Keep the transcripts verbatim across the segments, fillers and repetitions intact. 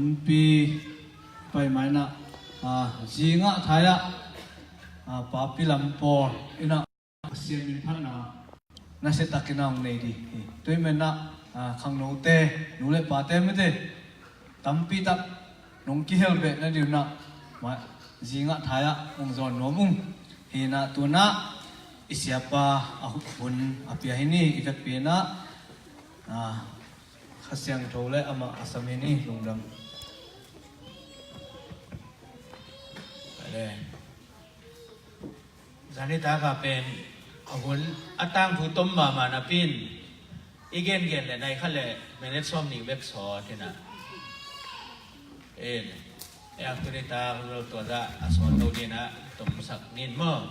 Pi pai mai na, a, zingah thai ah, a, papi lam pawl ina Pasian min phatna nasia takin a hong nei dih hi. Tui menah, a, khangnote, nu le pate mite tampi tak nong kihel beh na dih unah, ma, zingah thai ah hong zawn nuam ung. Hinah tunah i siapa a hun a pia hi ni, i vekpi inah, a, Kha Siangtho le amah a sam hi ni, lungdam. Zanitak a pen a hun a tangthu tom mahmah napi in i gengen le nai khat le minute sawm nih bek sawt inah. In, e, a tunitak lo tua zah a sawt lo dinah tomsak nin maw?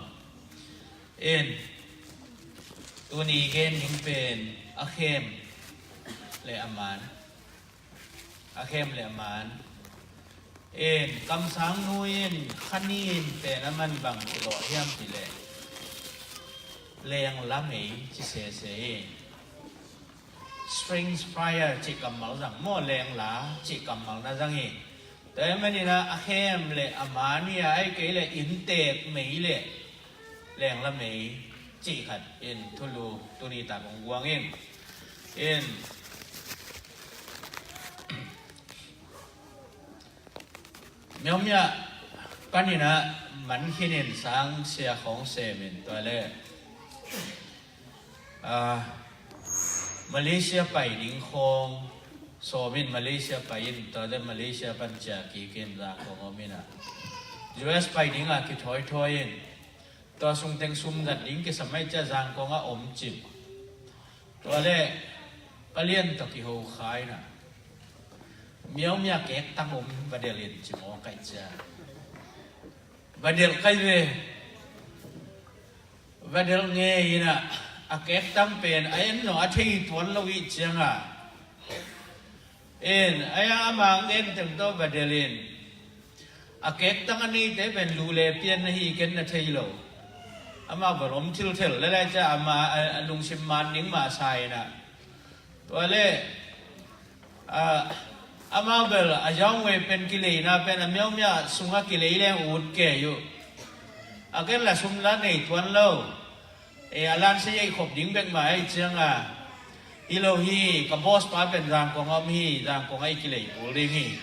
In, tuni gen ding pen a khem le a man. A khem le a man. In, kamsang nu in kha ni in pen a man bang kilawh hiam ti le, lengla mei ci sese in. Strange fire cih kammal zang maw, lengla cih kammal na zang hi. Tua ahih manin ah a khem le a man hi a, ahih kei le innteek mei le lengla mei cih khat in thulu tuni tak hong guang in. In, Myaungmya panin ah man khin in sang sia khawng sem in tua le, a, Malaysia pai ding khawng sawm in Malaysia pai in tua le Malaysia pan ciah kik in Zangkong om in ah U S pai ding a kithawihthawi in tua sung teng sum zat ding kisam ahih ciah Zangkong ah om cip. Tua le palian tawh kiho kha in ah Myaungmya kektang om va delh in ci maw kaih ciah. Va delh kai ve. Va delh ngei in ah a kektang pen a en zong a thei tuan lo ih ciang a. In, a ya a mang en teng tawh va delh in. A kektang a neite pen lu le pian na hi ken na thei lo. Amah bel om thilthel le lai ciah amah a, a lungsim man ding mah sa in ah. Tua le, a, amah bel a Myaungmya pen kileina pen a Myaungmya sungah kilei leng ut kei uh. A ken la sum la nei tuan lo. E, a lansia ei khop ding bek mah ahih ciang a. Hi lo hi, ka boss pa pen Zangkong a om hi, Zangkong a i kilei kul ding hi.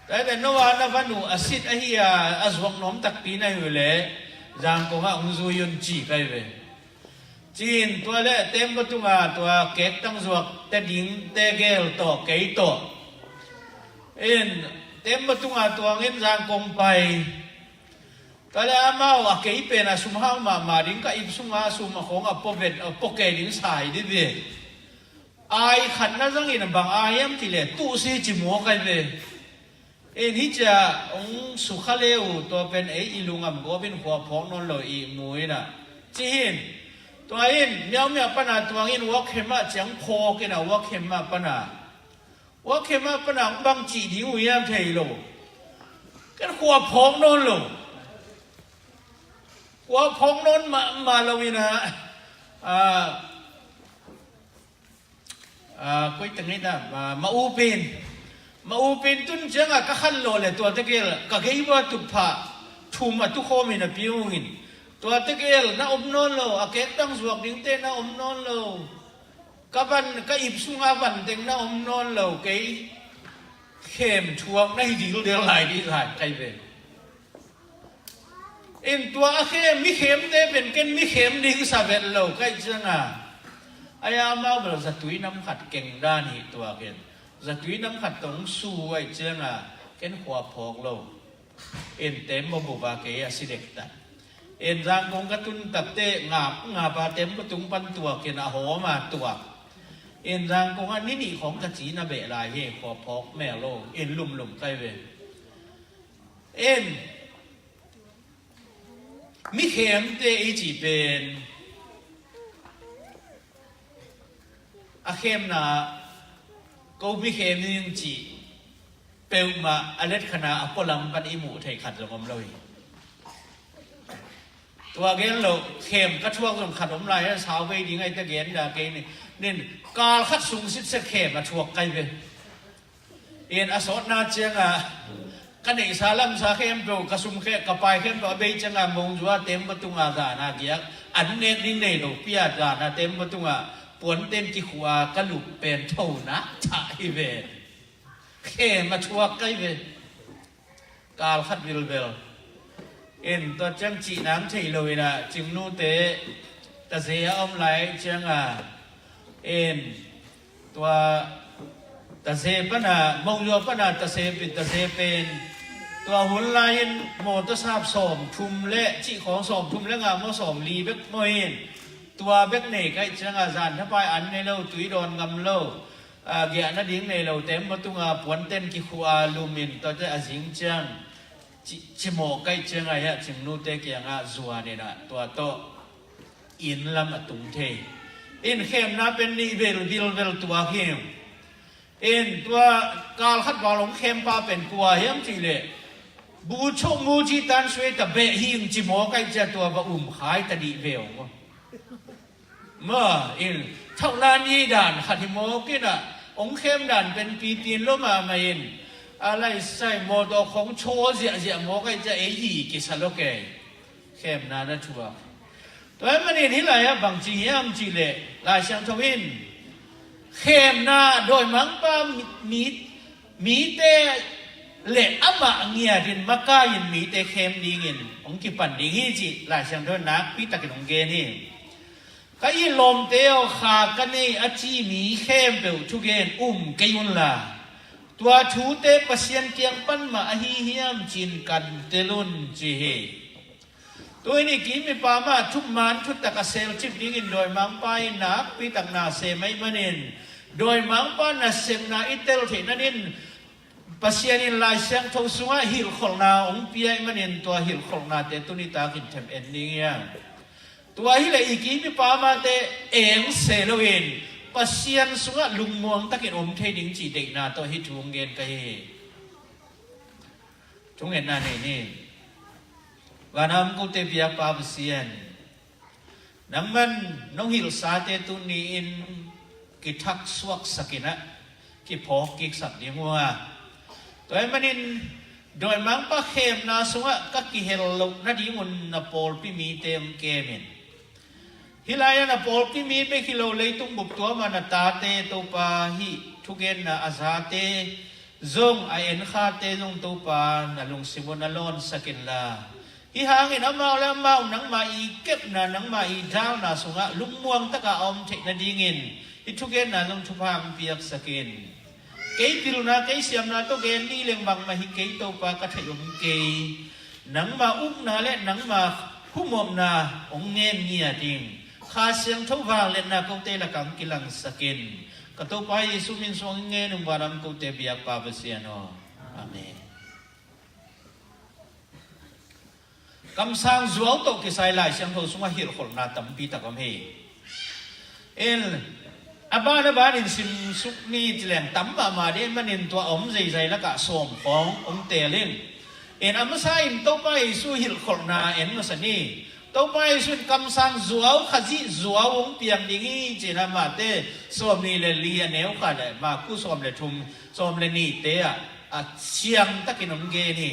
Tua hi pen no a na van uh a sit ahi a, a zuak nuam takpi na hi uh leh Zangkong ah hong zui un ci kai ve. Ci-in tua le tembaw tunga tua kektang zuak te ding te gel tawh kei tawh. In, tembaw tunga tuangin Zangkong pai. Tua le amau a kei pen a sum hau mahmah ding ka ip sunga sum a khawng a pua vet, a pua kei ding sa hi dih ve. Ai khat na zangin bang ai hiam ti le tuh si ci maw kai ve. In, hi ciah hong sukha le uh tua pen ei i lungam gawp in khua phawk nawn lo i mu in ah. Ci hi in. Tua in Myaungmya pana tuangin Wakhem ah ciang phawk in ah Wakhem ah pana. Wakhem ah pana hong bang cih ding uh hiam thei lo. Ken khua phawk nawn lo. Khua phawk nawn mahmah lo in ah, a, a, koi teng hi ta, a, Ma U Pen. Ma U Pen tun ciang a ka khan lawh le tua tegel ka gei bua tut phah thum a tu khawm in a pi ung in. Tua tegel na om nawn lo, a kektang zuak ding te na om nawn lo. Ka van, ka ip sunga van teng na om nawn lo, kei khem thuak na hi dildel lai dih zan kai ve. In, tua a khem, mi khemte pen ken mi khem ding sa vet lo kaih ciang a. Ai amau bel zatui nam khat keng dan hi tua ken. Zatui nam khat tawh hong su ahih ciang a, ken khua phawk lo. In, tembaw bup a kei a si dektak. In, Zangkong ka tun takte ngap ngap a tembaw tung pan tuak in a hawm a tuak. In, Zangkong ah ni nih khawng ka ci na beh lai hi, khua phawk mel lo, in lumlum kai ve. In, mi khemte i cih pen a khemna ko mi khem ning cih peuhmah a letkhan a a pualam pan i muh theih khat zong om lo hi. Tua gen lo, khem ka thuak zong khat om lai a, sau vei ding ahi ta gen da kei ni. Nin, kal khat sung sitset khem a thuak kai ve. In a sawtna ciangah ka neihsa lamsa khempeuh, ka sum khe, ka pai khempeuh a bei ciangah mongzua tembaw tungah zana giak, an nek ding nei lo pia zana tembaw tungah puanten kikhua ka lup pen thona thah hi ve. Khem a thuak kai ve. Kal khat vilvel in tua ciang cih nang thei lo inah Cingnute taze a om lai ciangah in tua taze pana, mongzua pana taze pen, taze pen tua hun lai-in mawtaw sap sawm thum le cih khawng, sawm thum le nga maw, sawm li bek maw in tua bek nei kaih ciangah zan thapai an nei lo, tui dawn ngam lo, a, giahna ding nei lo tembaw tungah puanten kikhua lumin tuate a zing ciang ci, cimawh kaih ciangah hiah Cingnute kiangah zuan inah tua tawh inn lam a tung thei. In khemna pen nih vel vilvel tuak hi. In tua kal khat val hong khempa pen kua hiam cihleh bu chok mu ci tan suai ta beh hing cimawh kaih cia tua va um khai ta dih ve hong. Ma in thauhlan i dan khat hi mawk inah hong khem dan pen pitin lo mahmah in a laisai mawtaw khong chaw ziahziah mawk aih cia ei hi kisa lo kei. Khemna na thuak. Tua ahih manin hih lai-ah bangci hiam cihleh Lai Siangtho in khemna dawimangpa mi, mi, mite le amah ngiatin makai-in mite khem dingin hong kipan ding hi cih Lai Siangtho in nakpi takin hong gen hi. Ka it lawmte aw, kha ka nei a ci mi khempeuh thugen um kei unla, tua thute Pasian kiang pan mah ahi hiam ci-in kan tel un ci hi. Tuni kim i pa mah thuman thutak a selcip dingin dawimangpa in nakpi tak na sem ahih manin dawimangpa nasemna i tel theih nadin Pasian in Lai Siangtho sungah hilhkholhna hong pia ahih manin tua hilhkholhnate tuni takin them en ding hiam? Tua hileh i kim i pa mahte eng se loin Pasian sungah lungmuang takin om thei ding cih deihna tawh hih thu hong gen ka hi hi. Thungetna nei ni. Vanam kote biakpa Pasian, nangman nong hilhsate tuni-in kithak suaksak inah kiphawk kiksak ding uh a, tua ahih manin dawimangpa khemna sungah ka kihel loh nadingun na pawlpi mite hong kemin. Hih lai-ah na pawlpi mi bek hi lo, leitung bup tuam ah na tate Topa hih thugenna a zate zong a enkhate zong Topa na lungsim uh na lawnsak inla, hih hangin amau le amau nangmah i kepna, nangmah i dalna sungah lungmuang taka a om theih nadingin hih thugenna zong thupha hong piaksak in. Kei pilna, kei siamna tawh gen dih leng bangmah hi kei Topa, ka theih om kei. Nangmah ukna le nangmah humopna hong ngen ngiat ing. Kha Siangtho vangliatna kote lakah hong kilangsak in. Ka Topa Jesu min suang in ngen ung, vanam kote biakpa Pasian aw. Amen. Kamsang zuau tawh kisai Lai Siangtho sungah hilhkholhna tampi tak om hi. In a ban a banin simsuk ni ci leng tam mahmah dih manin tua om zeizai lakah sawm khawng hong teel in. In a masa in Topa Jesu hilhkholhna en masa ni. Topa Jesu in kamsang zuau, Khazih zuau hong piang ding hi ci-in a Mate sawm nih le li a neu khat le Maku sawm le thum, sawm le nihte ah a siang takin hong gen hi.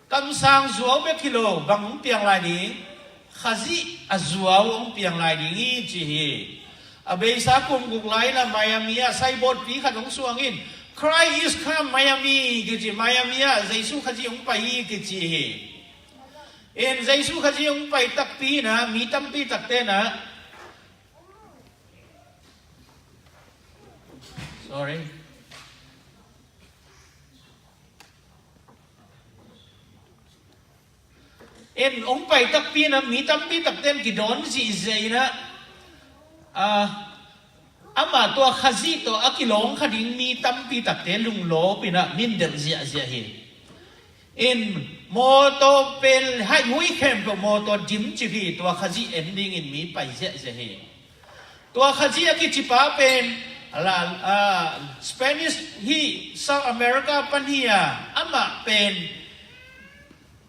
Kamsang zuau bek hi lo, bang hong piang lai ding? Khazih a zuau hong piang lai ding hi ci hi. A beisa kum guk lai-in a Miami ah saibawtpi khat hong suang in, "Christ is come Miami," kici, Miami ah Jesu Khazih hong pai hi kici hi. In Jesu Khazih hong pai takpi in a mi tampi takte in a, sorry. In hong pai takpi in a mi tampi takte in kidawn zihziah in a, ah, amah tua Khazih tawh a kilawng kha ding mi tampi takte lunglawp in a min delh ziahziah hi. In mawtaw pen haihmui khempeuh mawtaw dim cip hi, tua Khazih en dingin mi pai ziahziah hi. Tua Khazih a kicipa pen, ala, ah, Spanish hi, South America pan hi a, amah pen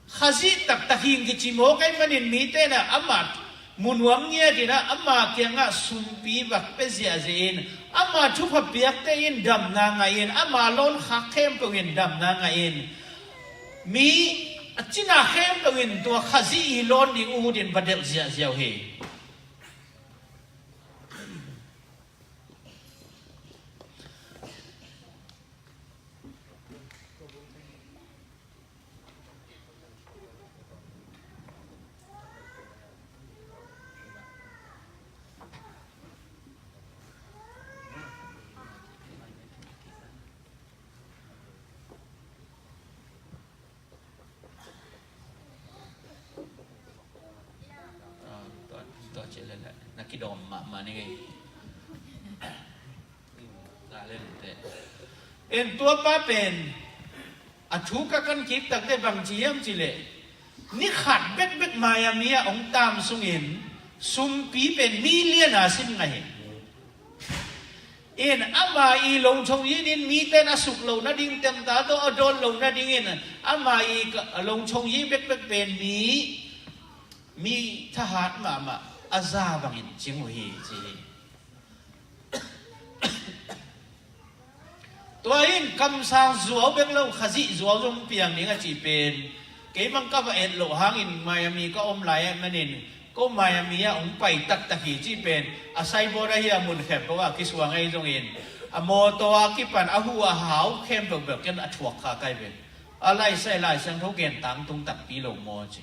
Khazih taktak hi ing kici mawk ahih manin mite in a amah mu nuam ngiat in a ama kiangah sumpi va pia ziahziah in, Ama thupha piakte in damna ngah in, ama lawn khak khempeuh in damna ngah in, mi a cina khempeuh in tua Khazih i lawn ding ut in va delh ziahziah uh hi. Ah, tua, tua ci lele na kidawm mahmah ni ngei. Nga le lute. En tua pa pen a thu ka kan kik takte bang ci hiam ci leh, ni khat bekbek Miami ah ong tam sungin sumpi pen million a sin ngah hi. In ama i longchong yin in miten a suk lo nading, temta tawh a dawn lo nadingin ama i ka-, a longchong yi bekbek pen mi, mi thahat mahmah a za bangin cing uh hi ci hi. Tua in kamsang zuau bek lo, Khazih zuau zong piang ding a cih pen keimah ka va et loh hangin Miami ka om lai ahih manin, ko Miami ah hong pai taktak hi cih pen a signboard ahi a mun khempeuh ah kisuang ahi zongin a mawtaw a kipan a hu a hau khempeuh bel ken a thuak kha kai ve. A laisai Lai Siangtho gen tangtung takpi lo maw ci.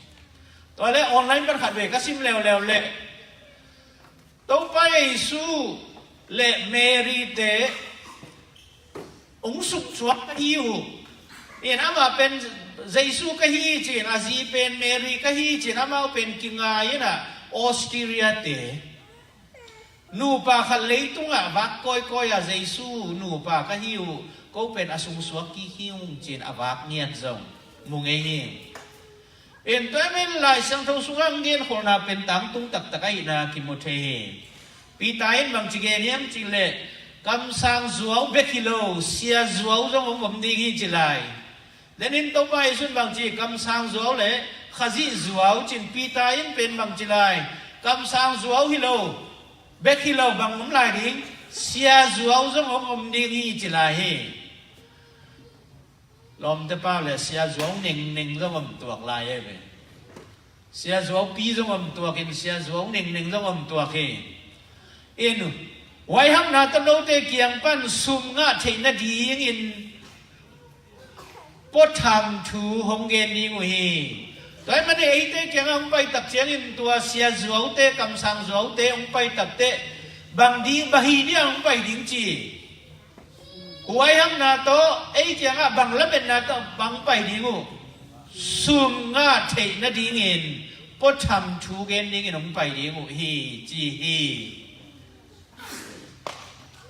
Tua le online pan khat ve ka sim leuleu leh Topa Jesu le Mary te hong suksuak ka hi uh. In amah pen Jesu ka hi ci-in, a zi pen Mary ka hi ci-in, amau pen kingai in a Australia te nupa khat leitungah vak kawikawi a Jesu nupa ka hi uh, ko pen a sungsuak kik hi ung ci-in a vak ngiat zong mu ngei hi. In tua ahih manin Lai Siangtho sungah hong genkholhna pen tangtung taktak ahihna kimu thei hi. Peter in bangci gen hiam cih leh, kamsang zuau bek hi lo, sia zuau zong hong om ding hi ci lai. Tua in Topa Jesu in bangci, kamsang zuau le Khazih zuau ci-in, Peter in pen bangci lai, kamsang zuau hi lo, bek hi lo, bang om lai ding, sia zuau zong hong om ding hi ci lai hi. Lawmte pau le sia zuau nengneng zong om tuak lai e ve. Sia zuau pi zong om tuak in, sia zuau nengneng zong om tuak hi. In, huaihangna tawh note kiang pan sum ngah theih nadingin puatham thu hong gen ding uh hi. Tua ahih manin eite kiangah hong pai tak ciangin tua sia zuaute, kamsang zuaute hong pai takteh bang ding, bang hi ding a hong pai ding ci. Huaihangna tawh, ei kiangah bang lametna tawh bang pai ding uh? Sum ngah theih nadingin puatham thu gen dingin hong pai ding uh hi, ci hi.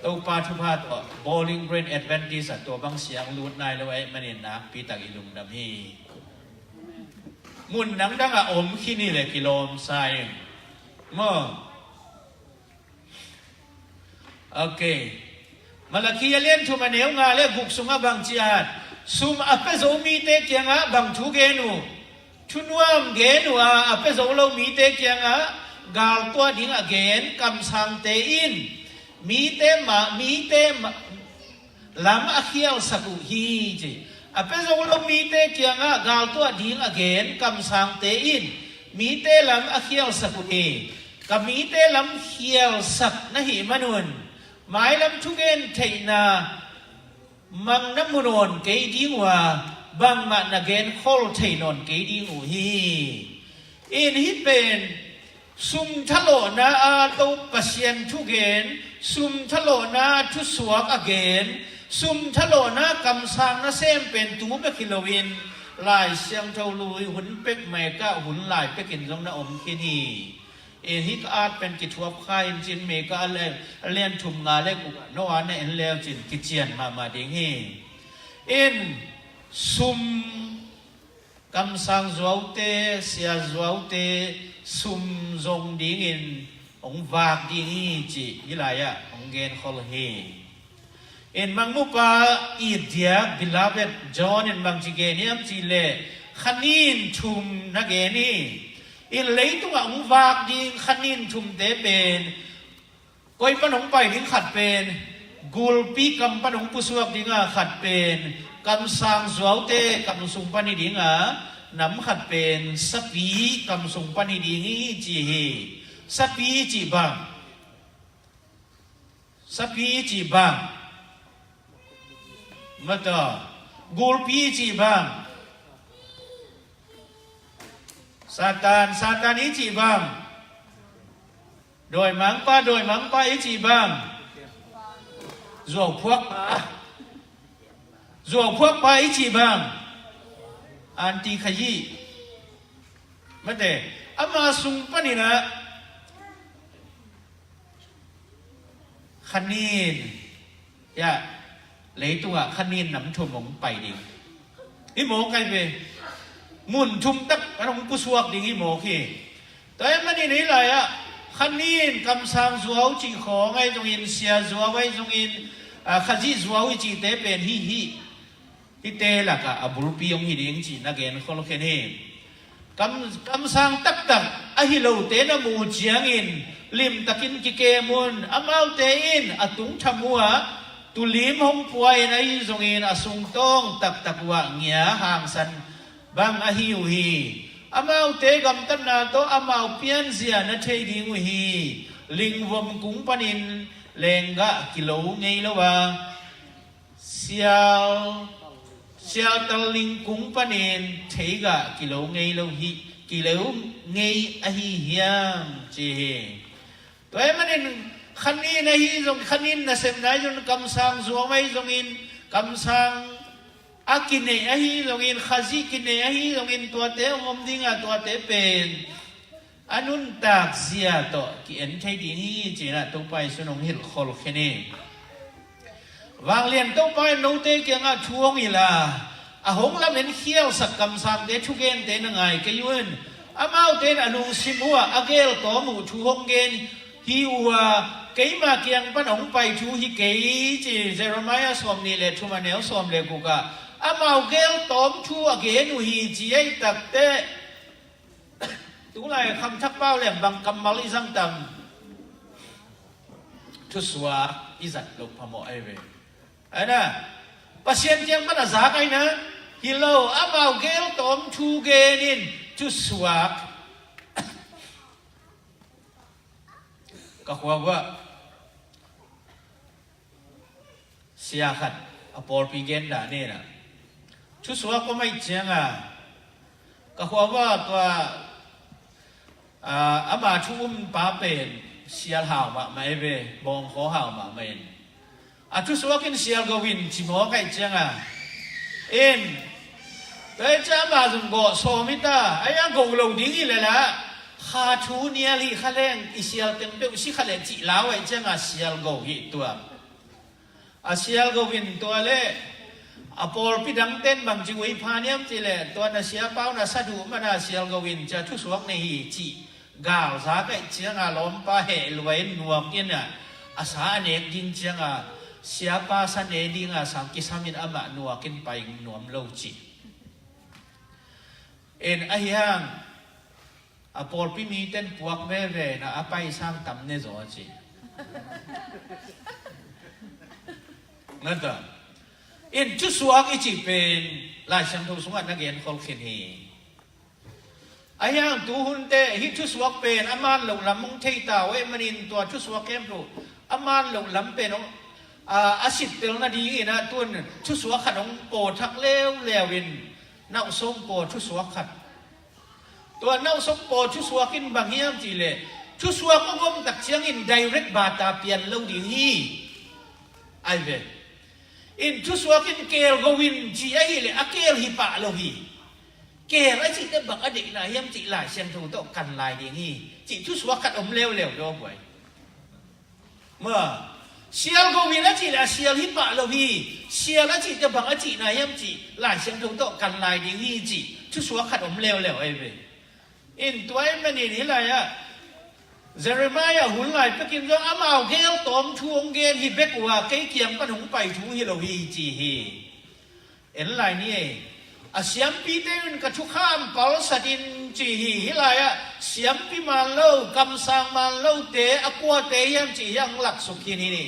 Topa thupha tawh Bowling Green Adventist ah tua bang siang lut nai lo ahih manin nakpi tak i lungdam hi. Mun dangdang ah om khin hi le kilawm sa ing maw. Ok. Malakhi a lian thum a neu nga le guk sungah bang ci a, sum a pia zo mite kiangah bang thu gen uh? Thunuam gen uh a, a pia zo lo mite kiangah gal tuah ding a gen kamsangte in mite ma, mite ma, lam a khialsak uh hi ci. A pia zo lo mite kiangah gal tuah ding a gen kamsangte in mite lam a khialsak uh hi. Ka mite lam khialsak na hih manun mailam thugen theihna mang na mu nawn kei ding uh a, bangmah na genkhol thei nawn kei ding uh hi. In hih pen sum thalawhna a to Pasian thugen, sum thalawhna thusuak a gen, sum thalawhna kamsang nasem pen tu bek hi loin Lai Siangtho lui hun pek, Mecca hun lai pekin zong na om khin hi. In hih ka at pen kithuap kha in cin, Mecca a lian, a lian thum nga le guk ah Noah na en leu cin kician mahmah ding hi. In sum, kamsang zuaute, sia zuaute sum zong dingin hong vak ding hi cih hih lai-ah hong genkhol hi. In Mangmupa it diak, Beloved John in bangci gen hiam cih leh khanin thum na gen hi. In leitungah hong vak ding khanin thumte pen Koi pan hong pai ding? Khat pen gulpi kam pan hong pusuak dinga, khat pen kamsang zuaute kam sung pan hi dinga, nam khat pen sapi kam sung pan hi ding hi ci hi. Sapi cih bang, sapi cih bang, mata, gulpi cih bang, Satan, Satan i cih bang, dawimangpa, dawimangpa i cih bang, zuauphuakpa, zuauphuakpa i cih bang, anti khayi. Mate, ama sung paninah khanin, ya, leitungah khanin nam thum hong pai ding hi mawk ai ve. Mun thum tak an hong pusuak ding hi mawk hi. Tua ahih manin ei lai-ah khanin kamsang zuau cih khawng ahi zongin, sia zuau ahi zongin, a, Khazih zuau i cihte pen hi hi. Hihte lakah a bulpi hong hi ding cih na gen khol khen hi. Kam, kamsang taktak ahi lote na muh ciangin limtakin kikem un. Amaute in a tungtham uhah tulim hong pua in ahi zongin a sungtawng taktak uhah ngia hangsan bang ahi uh hi. Amaute gamtatna tawh amau pianzia na thei ding uh hi. Lingvom kung panin lenggah kilo ngei lo a, sial, sialtal ling kung panin theigah kilo ngei lo hi, kilo ngei ahi hiam ci hi. Tua ahih manin khanin ahi zong, khanin nasepna ahi zong, kamsang zuau ahi zongin, kamsang a kineih ahi zongin, Khazih kineih ahi zongin, tuate hong om dingah tuate pen a nuntak zia tawh ki-en thei ding hi cinah Topa Jesuh in hong hilh khol khen hi. Vanglian Topa in note kiangah thu hong hilh a, a hong lamen khialsak kamsangte thugente na ngai kei un. Amaute in a lungsim uhah a geltawm uh thu hong gen hi uh a, keima kiang pan hong pai thu hi kei ci Jeremiah sawm nih le thum a neu sawm le gukah amau geltawm thu a gen uh hi ci ei takteh. Tulai khamthak pau leng bang kammal i zang tam? Thusuak i zat loh phamawh ahi ve. Aina, Pasian kiang pan a zak aina, hi lo, amau geltawm thu genin thusuak. Ka khua uah sia khat a pawlpi gen dah nena thusuak pamai cianga ka khua uah tua, a, ama thu um pa pen sial hau mahmah e ve, bawngkhaw hau mahmah in. A thusuak in sial go in ci mawk aih cianga in, tua hi ciah ama zong gawh sawm hi ta, aia gawh lo ding hi leh lah kha thu nial hi kha leng i sial teng peuh si kha leh cih lau aih cianga sial go hi tua. A sial go in tua leh a pawlpi dangten bangci ui pha niam cih leh tua na siapa uh na sa duh mana sial go in cia thusuak nei hi cih galzak aih cianga lawmpa heh luai in nuak in a, a sa a nek ding cianga siapa sa ne dinga sang kisam in amah nuak in pai nuam lo ci. In ahi hang a pawlpi miten puak veve na a pai sang tam ne zaw ci. Nata in thusuak i cih pen Lai Siangtho sungah na gen khol khin hi. Ahi hang tuhunte hih thusuak pen a man loh lam hong thei ta uh ahih manin tua thusuak khempeuh a man loh lam pen hong, a, a sittel nadingin ah tun thusuak khat hong pawthak leuleu in nauhsawm paw thusuak khat. Tua nauhsawm paw thusuak in bang hiam cihleh thusuak hong om tak ciangin direct bata pian lo ding hi. Ai ve. In thusuak in keel go in ci ahileh a keel hi pah lo hi. Keel a cihte bang a deihna hiam cih Lai Siangtho tawh kan lai ding hi. Cih thusuak khat om leuleu daw buai. Ma sial go in a cihleh a sial hi pah lo hi. Sial a cihte bang a cihna hiam cih Lai Siangtho tawh kan lai ding hi cih thusuak khat om leuleu ai ve. In tua ahih manin hih lai-ah Jeremiah hun lai pekin zong amau geel tawm thu hong gen hi bek uh a, kei kiang pan hong pai thu hi lo hi ci hi. En lai ni ei. A siampite un ka thukham palsat in ci hi. Hih lai-ah siampi man lo, kamsang man lote a kuate hiam cih hiah hong laksuk khin hi ni.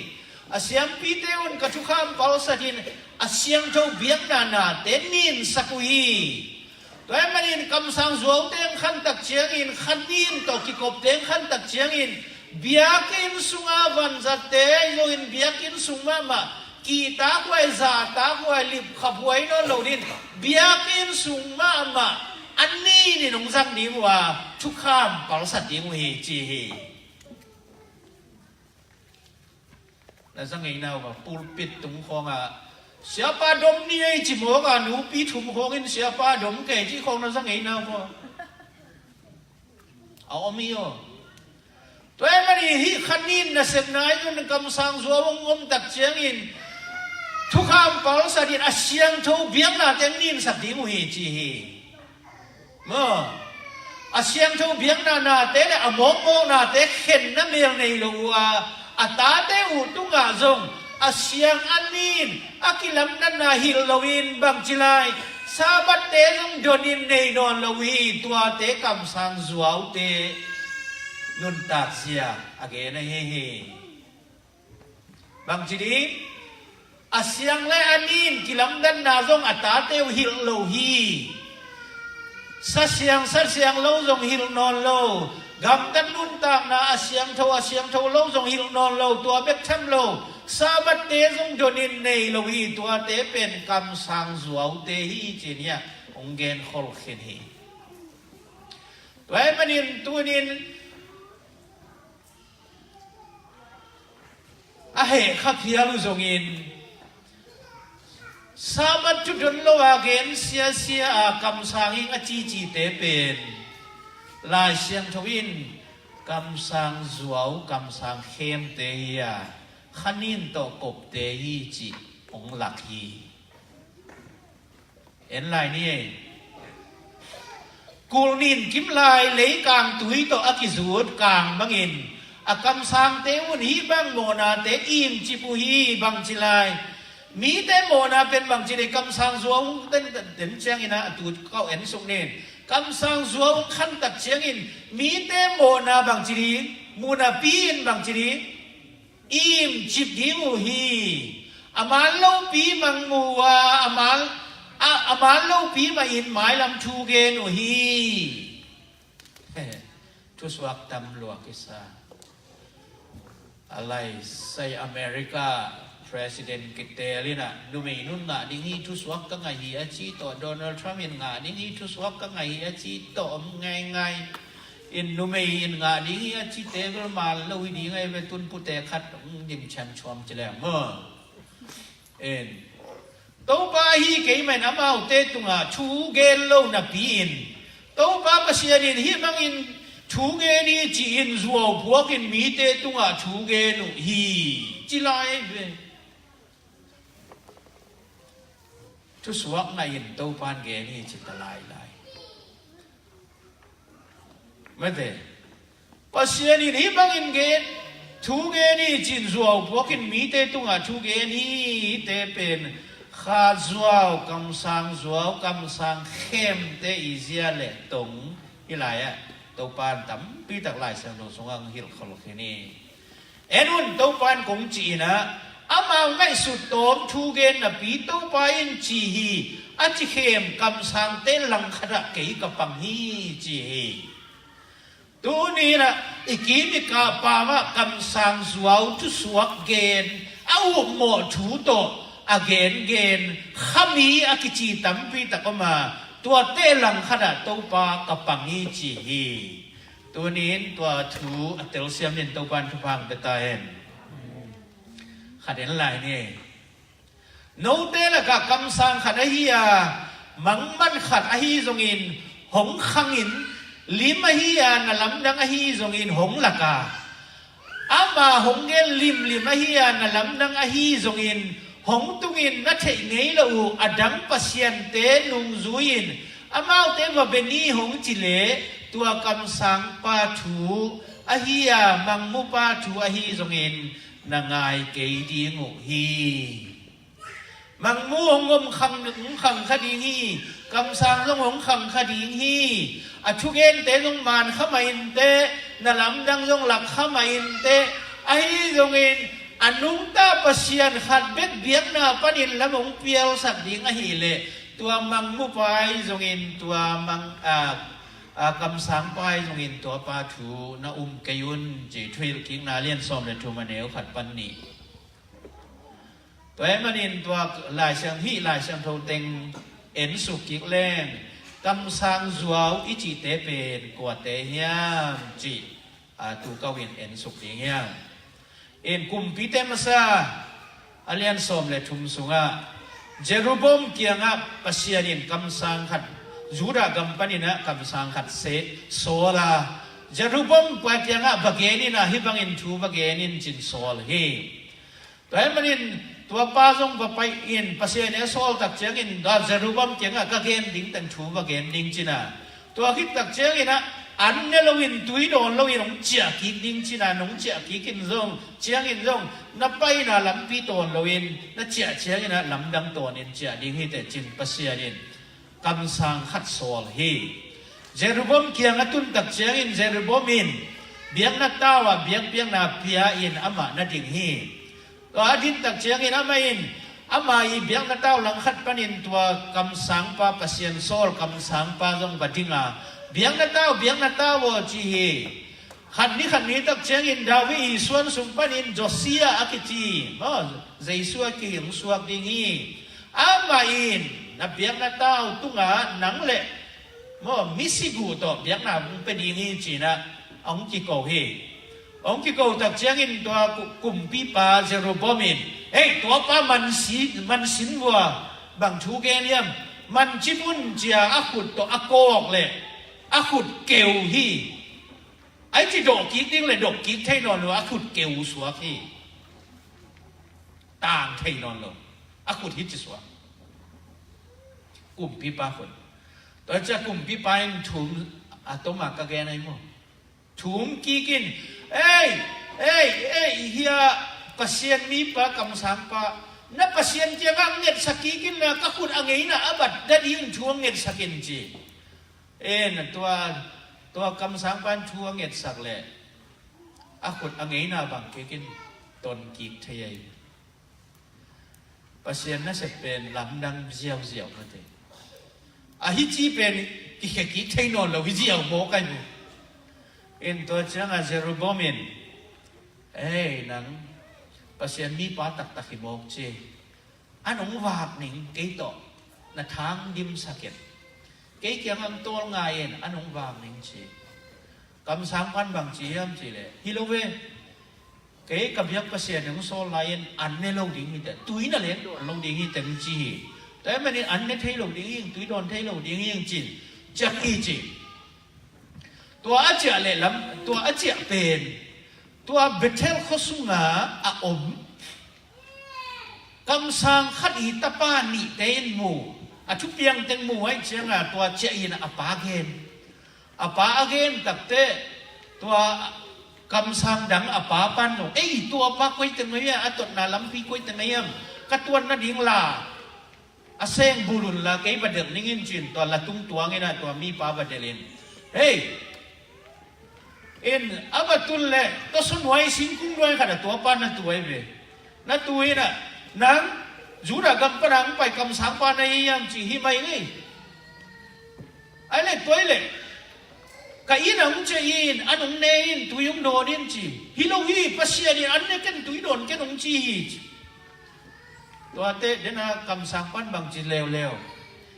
A siampite un ka thukham palsat in a siangtho biakna nate ninsak uh hi. Tua ahih manin kamsang zuaute hong khantak ciangin kha nin tawh kikopte hong khantak ciangin biakinn sunga vanzatte ahi zongin biakinn sung mahmah kihtakhuai, zahtakhuai, lipkhaphuai nawn lo ding, biakinn sung mahmah a nin in hong zang ding uh a, thukham palsat ding uh hi ci hi. Na za ngei nau maw, pulpit tung khawngah siapa dom ni ei ci mawk a, nupi thum khawngin siapa dom kei ci khawng na za ngei nau maw? A om hi aw. Tua ahih manin hih kha nin nasepna in un kamsang zuau hong om tak ciangin thukham palsat in a siangtho biaknate hong ninsak ding uh hi ci hi. Maw, a siangtho biakna nate le a mawkmawknate khenna mel nei lo uh a, a tate uh tungah zong a siang a nin a kilamdanna hilh loin bangci lai Sabbath-te zong donin nei nawn lo uh hi. Tuate kamsang zuaute nuntakzia a gen ahi hi. Bangci ding? A siang le a nin kilamdanna zong a tate uh hilh lo hi. Sa siang, sa siang lo zong hilh nawn lo. Gamtat nuntakna a siangtho, a siangtho lo zong hilh nawn lo. Tua bek tham lo, Sabbath-te zong donin nei lo hi. Tuate pen kamsang zuaute hi ci-in hiah hong genkhol khin hi. Tua ahih manin tunin a heh kha phial uh zongin Sabbath thu don lo a gen siasia a kamsang ing a cicite pen Lai Siangtho in kamsang zuau, kamsang khemte hi a, kha nin tawh kopte hi cih hong lak hi. En lai ni ei. Kul nin kim lai leikang tui tawh a kizut kang bangin a kamsangte un hih bang mawhnate imcip uh hi. Bangci lai? Mite mawhna pen bangci nei, kamsang zuau hong ten, ten, ten ciangin a tu kau en suk nin. Kamsang zuau hong khantak ciangin mite mawhna bangci ding, muhnapi in bangci ding, imcip ding uh hi. A man lopi mah mu a, a man, a, a man lopi mah in mailam thu gen uh hi. Thusuak tam lua kisa. A lai sai America President kitel in a, numei nun ngah ding hi, thusuak ka ngah hi a ci tawh, Donald Trump in ngah ding hi, thusuak ka ngah hi a ci tawh om ngaingai. In numei in ngah ding hi a cite bel man lo hi ding ahi ve, tun pute khat hong dim ciamciam ci leng maw? In Topa ahi kei mah in amaute tungah thu gen lo napi-in Topa Pasian in hih bangin thu gen hi ci-in zuau phuakin mite tungah thu gen uh hi ci lai ahi ve. Thusuak ngah in Topa in gen hi ci ta lailai. Mate, Pasian in hih bangin gen, thu gen hi ci-in zuau phuakin mite tungah thu gen hi. Hihte pen kha zuau, kamsang zuau, kamsang khemte i zia le tong hi lai-ah Topa in tampi tak Lai Siangtho sungah hong hilh khol khin hi. En un, Topa in kong cih in ah, amau ngaihsut tawm thu gen napi Topa in ci hi, a ci khem kamsangte langkhat ah kei ka pang hi ci hi. Tuni in ah i kim i kah pam ah kamsang zuau thusuak gen, a upmawh thu tawh a gengen khami a kici tampi tak om a, tuate langkhat ah Topa ka pang hi ci hi. Tuni in tua thu a telsiam in Topa in thupha hong pia ta hen. Khat en lai ni. Note lakah kamsang khat ahi a, mangman khat ahi zongin hong khangin, lim ahi a, na lamdang ahi zongin hong lak a, ama hong gen limlim ahi a, na lamdang ahi zongin hong tungin na theih ngei lo uh a dang pasiante nungzui-in amaute va bia ni hong ci leh, tua kamsangpa thu ahi a, mangmupa thu ahi zongin na ngai kei ding uh hi. Mangmu hong om khang, hong khang kha ding hi. Kamsang zong hong khang kha ding hi. A thugente zong man kha mah inteh, na lamdang zong lak kha mah inteh. Ahi zongin a nungta Pasian khat bek biakna panin lam hong pialsak ding ahileh, tua mangmupa ahi zongin tua mang, a, a, kamsangpa ahi zongin tuapa thu na um kei un, ci Thuhilhkikna lian sawm le thum, a neu khat pan nih. Tua ahih manin tua Lai Siang, hih Lai Siangtho teng ensuk kik leng, kamsang zuau i cihte pen kuate hiam cih, a, tu ko in ensuk ding hiam? In Kumpite masa a lian sawm le thum sungah Jeroboam kiangah Pasian in kamsang khat, Judah gam paninah kamsang khat se sawl a, Jeroboam pa kiangah va gen inah hih bangin thu va gen in, cin sawl hi. Tua ahih manin tuapa zong va pai in, Pasian in a sawl tak ciangin tua Jeroboam kiangah ka gen ding teng thu va gen ding, cina. Tua khit tak cianginah an ne loin, tui dawn loin hong ciah kik ding, cina, nong ciah kik in zong, ciangin zong na paina lampi tawn loin na ciah cianginah lamdang tawnin ciah ding hi teh, cin Pasian in kamsang khat sawl hi. Jeroboam kiang a tun tak ciangin Jeroboam in biakna tau ah biakpiakna pia in amah na ding hi. Tua a din tak ciangin amah in, ama i biakna tau langkhat panin tua kamsangpa, Pasian sawl kamsangpa zong va ding a, biakna tau, biakna tau aw, ci hi. Khat ni khat ni tak ciangin David i suan sung panin Josiah a kici, maw, Jesu a kihi hong suak ding hi. Amah in na biakna tau tungah nang le, maw, misi guh tawh biakna hong pia ding hi, cinah hong kiko hi. Hong kiko tak ciangin tua ku-, kumpipa Jeroboam in, "Ei, tuapa mansi-, mansin vua, bang thu gen hiam? Mancip un," cia a khut tawh a kawk le a khut keu hi. Ai ci dawh kik ding le dawh kik thei nawn lo, a khut keu suak hi. Tang thei nawn lo. A khut hi ci suak. Kumpipa khut. Tua cia kumpipa in thum a toma ka gen ai maw. Thum kik in, "Ei, ei, ei, hia Pasian mipa, kamsangpa, na Pasian kiangah ngetsak kik in la, ka khut a ngeina a bat ding thu ngetsak in," ci. En, tua, tua kamsangpa in thu a ngetsak leh a khut a ngeina bang kik in ton kik thei ai. Pasian nasep pen lamdang ziauziau mate. Ahi ci pen kikhia kik thei nawn lo hi ziau mawk ai mu. In tua ciangah Jeroboam in, "Ei, nang Pasian mipa taktak hi mawk ci. An hong vak ning, kei tawh na thang dimsak in. Kei kiangah tawl ngai in, an hong vak ning," ci. Kamsangpan bang ci hiam cih leh, "Hi lo ve. Kei ka biak Pasian in hong sawl lai-in an ne lo ding hi teh, tui na leng dawn lo ding hi teh," hong ci hi. Tua ahih manin an ne thei lo ding hi, tui dawn thei lo ding hi, hong ci. Ciak hi ci. Tua a ciah leh lam, tua a ciah pen, tua Bethel khua sungah a om kamsang khat i tapa nihte in mu. A thupiang teng mu ahih ciangah tua ciah in a pa gen. A pa a gen takteh, tua kamsang dang a pa pan zong, "Ei, tua pa koi teng ahi hiam, a totna lampi koi teng ahi hiam, ka tuan nading la a seng bul un la, kei va delh ning in," ci-in tua latung tuang inah tua mipa va delh in. Hei, in a va tun leh, tua sungah singkung nuai khat ah tua pa na tu ai ve. Na tu inah, "Nang Judah gam pan a hong pai kamsangpa na hi hiam?" ci. "Hi mai ngei." "Ai leh tua leh ka inn ah hong ciah in, an hong ne in, tui hong dawn in," ci. "Hi lo hi, Pasian in an ne ken, tui dawn ken hong ci hi," ci. Tuate den a kamsangpan bang ci leuleu,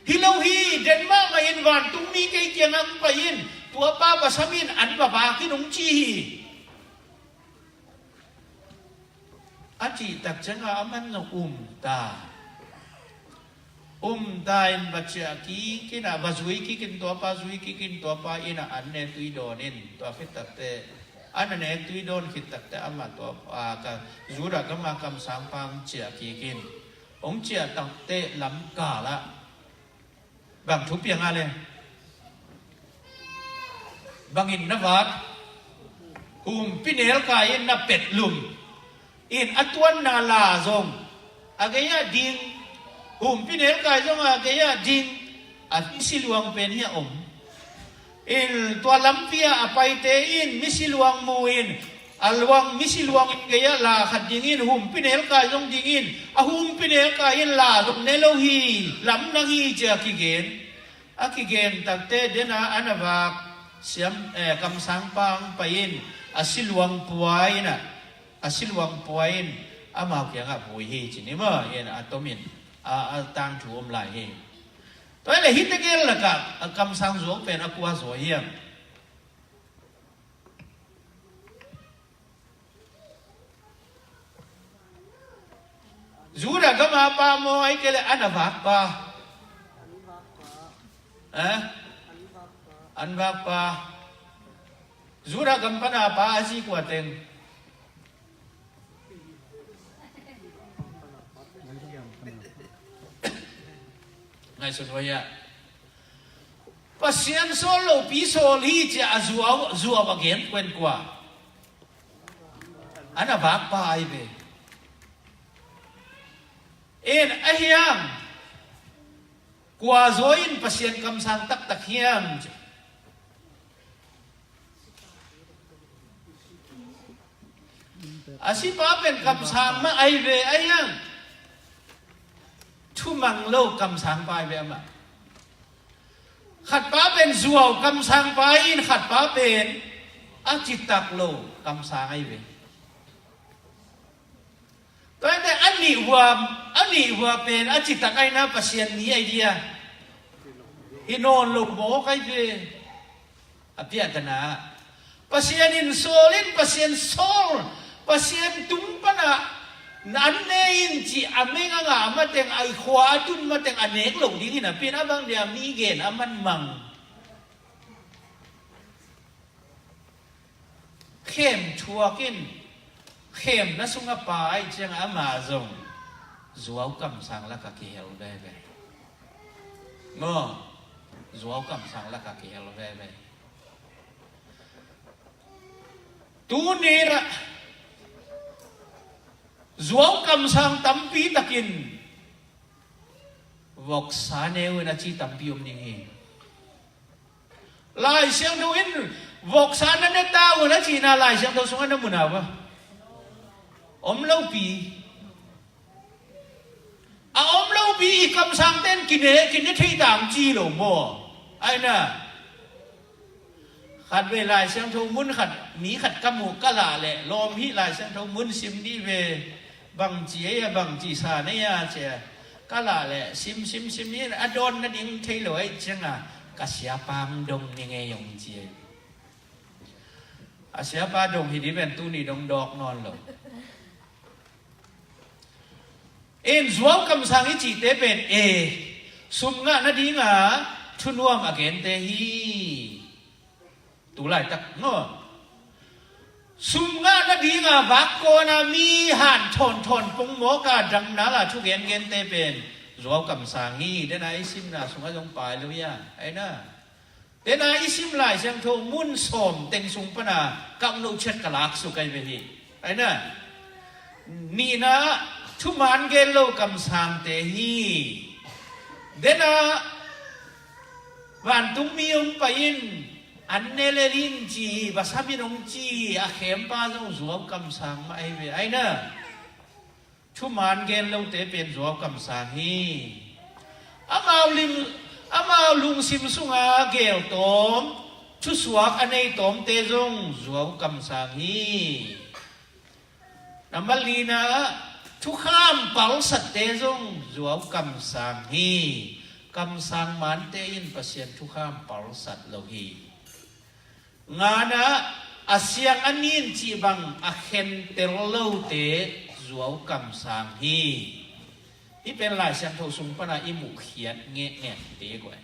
"Hi lo hi, den mahmah in vantungmi kei kiangah hong pai in, tua pa va sam in, an va vak in," hong ci hi. A cih tak ciangah aman zong um ta. Um ta in va ciah kik inah, va zui kik in, tua pa zui kik in, tua pa inah an ne tui dawn in, tua khit takteh, an ne tui dawn khit takteh amah tua, a, ka Judah gam a kamsangpa hong ciah kik in. Hong ciah takteh lam kal ah bang thu piang a le? Bangin na vak? Humpi nelkai in na pet lum. In a tuanna la zong a gei-ah ding, Humpinelkai zong a gei-ah ding, a misi luang pen hi a om. In tua lampi-ah a paite in misi luang mu-in, a luang misi luang in gei-ah la khat dingin, humpinelkai zong dingin, a humpinelkai in la zong ne lo hi, lamdang hi ci-a kigen. A kigen takte dena an a vak siam, eh, kamsangpa hong pai-in, a siluang pua in a, a siluang pua in amau kiangah vui hi ci ni maw, in a tomin a, a tangthu om lai hi. Tua hi leh hih tegel lakah a kamsang zuau pen a kua zaw hiam? Judah gam a pa maw, ahih kei leh an a vak pa? Eh? An vak pa. Judah gam pan a pa a zi kua teng? Ngaihsun huai ah. Pasian sawl lopi sawl hi ci-a zuau, zuau a gen kua in kua? An a vak pa ahi ve. In a hiang, kua zaw in Pasian kamsang taktak hiam ci? A sipa pen kamsang mah ahi ve, a hiang, thumang lo kamsangpa ahi ve amah. Khatpa pen zuau kamsangpa in, khatpa pen a citak lo kamsang ahi ve. Tua hi leh a nih hua, a nih hua pen a citak ahi na, Pasian ni ahi dia? Hi nawn lo mawk ahi ve. A piahtana, Pasian in sawl in, Pasian sawl, Pasian tung pana an ne in ci a meng a ngah mateng, a i khua a tun mateng a nek loh dingin a pin a bang dia mi gen a manmang. Khem thuak in, khemna sungah pa ahih ciangah ama zong zuau kamsang lakah kihel veve. Maw, zuau kamsang lakah kihel veve. Tuni-in ah zuau kamsang tampi takin voksa ne un a ci tampi om ding hi. Lai Siangtho in voksa na ne ta un a cihna Lai Siangtho sungah na mu na uh a? Om lopi. A om lopi i kamsangte in kine, kine thei ta ung ci lo maw? Ai na. Khatvei Lai Siangtho mun khat, mi khat ka muh ka lah leh, lawm hih Lai Siangtho mun sim dih ve, bangci ei a, bangci sa nei a ci a ka lah leh, sim, sim, sim in a dawn nading thei lo ahih ciangah ka siapa hong dong ni ngei hong ci ei. A siapa dong hi dih pen tuni dong dawk nawn lo. In zuau kamsang i cihte pen e, sum ngah nadinga thunuam a gente hi. Tu laitak maw? Sum ngah nadinga vak kawna mi han thawnthawn pongmawka damnala thugen gente pen zuau kamsang hi. Dena i simna sungah zong pai lo ia, ai na. Dena i sim Lai Siangtho mun sawm teng sung pana ka uk no chet ka laksuk ai ve hi. Ai na, nihna thuman gen lo kamsangte hi. Dena vantungmi hong pai-in an ne lel in ci, vasam in hong ci, a khempa zong zuau kamsang mah ai ve. Ai na. Thuman gen lote pen zuau kamsang hi. Amau lim, amau lungsim sunga gel tawm, thusuak a nei tawmte zong zuau kamsang hi. Nambat lina, thukham palsatte zong zuau kamsang hi. Kamsang mante in Pasian thukham palsat lo hi. Ngana, a siang a nin cih bang a khentel lote zuau kamsang hi. Hih pen Lai Siangtho sung pana i muhkhiat ngekngekte guai.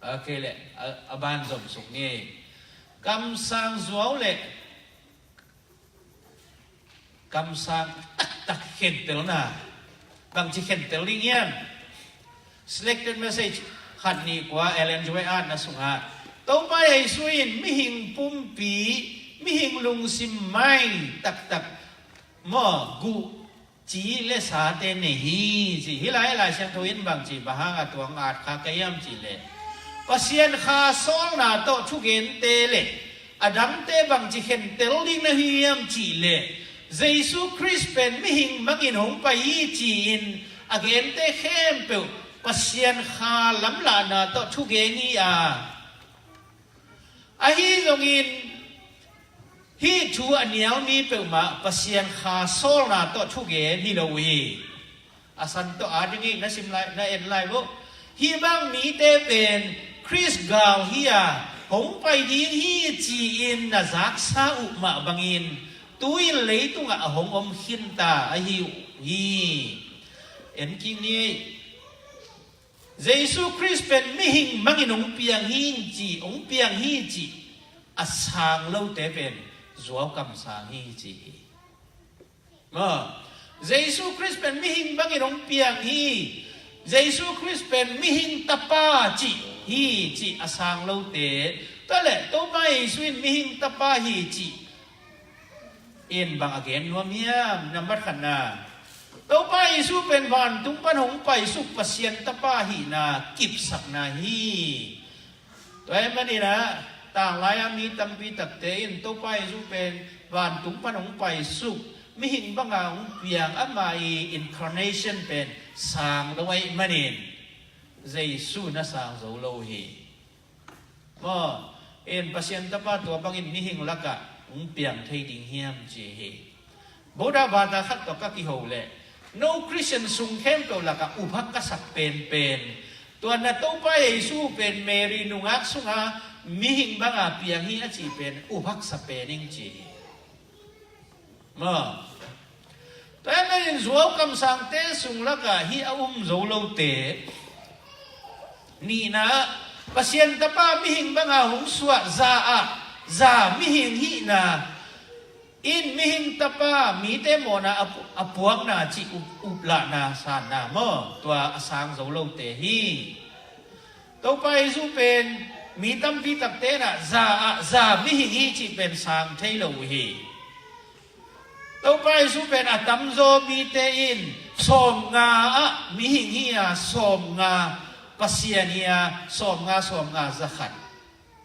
A kei leh a, a ban zomsuk ni. Kamsang zuau leh kamsang taktak khentelna. Bangci khentel ding hiam? Selected message khat nih kua Ellen G. White na sungah, Topa Jesu in mihing pumpi, mihing lungsim mai taktak maw, guh ci le sate nei hi ci. Hih lai Lai Siangtho in bang ci, bang hang a tuang at kha ka hiam cih leh, Pasian Kha sawlna tawh thugente le a dangte bang ci khentel ding na hi hiam cih leh, Jesu Khrist pen mihing bangin hong pai hi ci-in a gente khempeuh Pasian Kha lamlahna tawh thugen hi a, ahi zongin hih thu a nial mi peuhmah Pasian Kha sawlna tawh thugen hi lo uh hi. A san tawh a dingin na sim lai, na en lai uh. Hih bang mite pen Khrist gal hi a, hong pai ding hi ci-in na zaksa uh mah bangin tu-in leitungah a hong om khinta ahi uh hi. En kik ni. Jesu Khrist pen mihing bangin hong piang hi ci, hong piang hi ci a sang lote pen zuau kamsang hi ci hi. Maw, Jesu Khrist pen mihing bangin hong piang hi. Jesu Khrist pen mihing tapa ci hi ci a sang lote. Tua leh Topa Jesu in mihing tapa hi ci in bang a gen nuam hiam? Nambat khatna, Topa Jesu pen vantung pan hong paisuk Pasian tapa hihna kipsakna hi. Tua ahih manin ah, tanglai-a mi tampi takte in Topa Jesu pen vantung pan hong paisuk, mihing banga hong piang ama i incarnation pen sang lo ahih manin Jesu na sang zo lo hi. Maw, in Pasian tapa tua bangin mihing lakah hong piang thei ding hiam ci hi. Buddha bata khat tawh ka kiho leh, no Christian sung khempeuh lakah uphak ka sak penpen, tua na Topa Jesu pen Mary nungak sunga mihing banga piang hi a cih pen uphak sa pen ing ci hi. Maw, tua ahih manin zuau kamsangte sung lakah hih a um zo lote, nihna, Pasian tapa mihing banga hong suah za ah, za mihing hihna in mihing tapa mite mawhna a pu-, a puakna cih up, uplahna sanna maw, tua a sang zo lote hi. Topa Jesu pen mi tampi takte in ah za ah za mihing hi cih pen sang thei lo uh hi. Topa Jesu pen a tamzaw mite in sawmnga ah mihing hi a, sawmnga Pasian hi a, sawmnga, sawmnga, za khat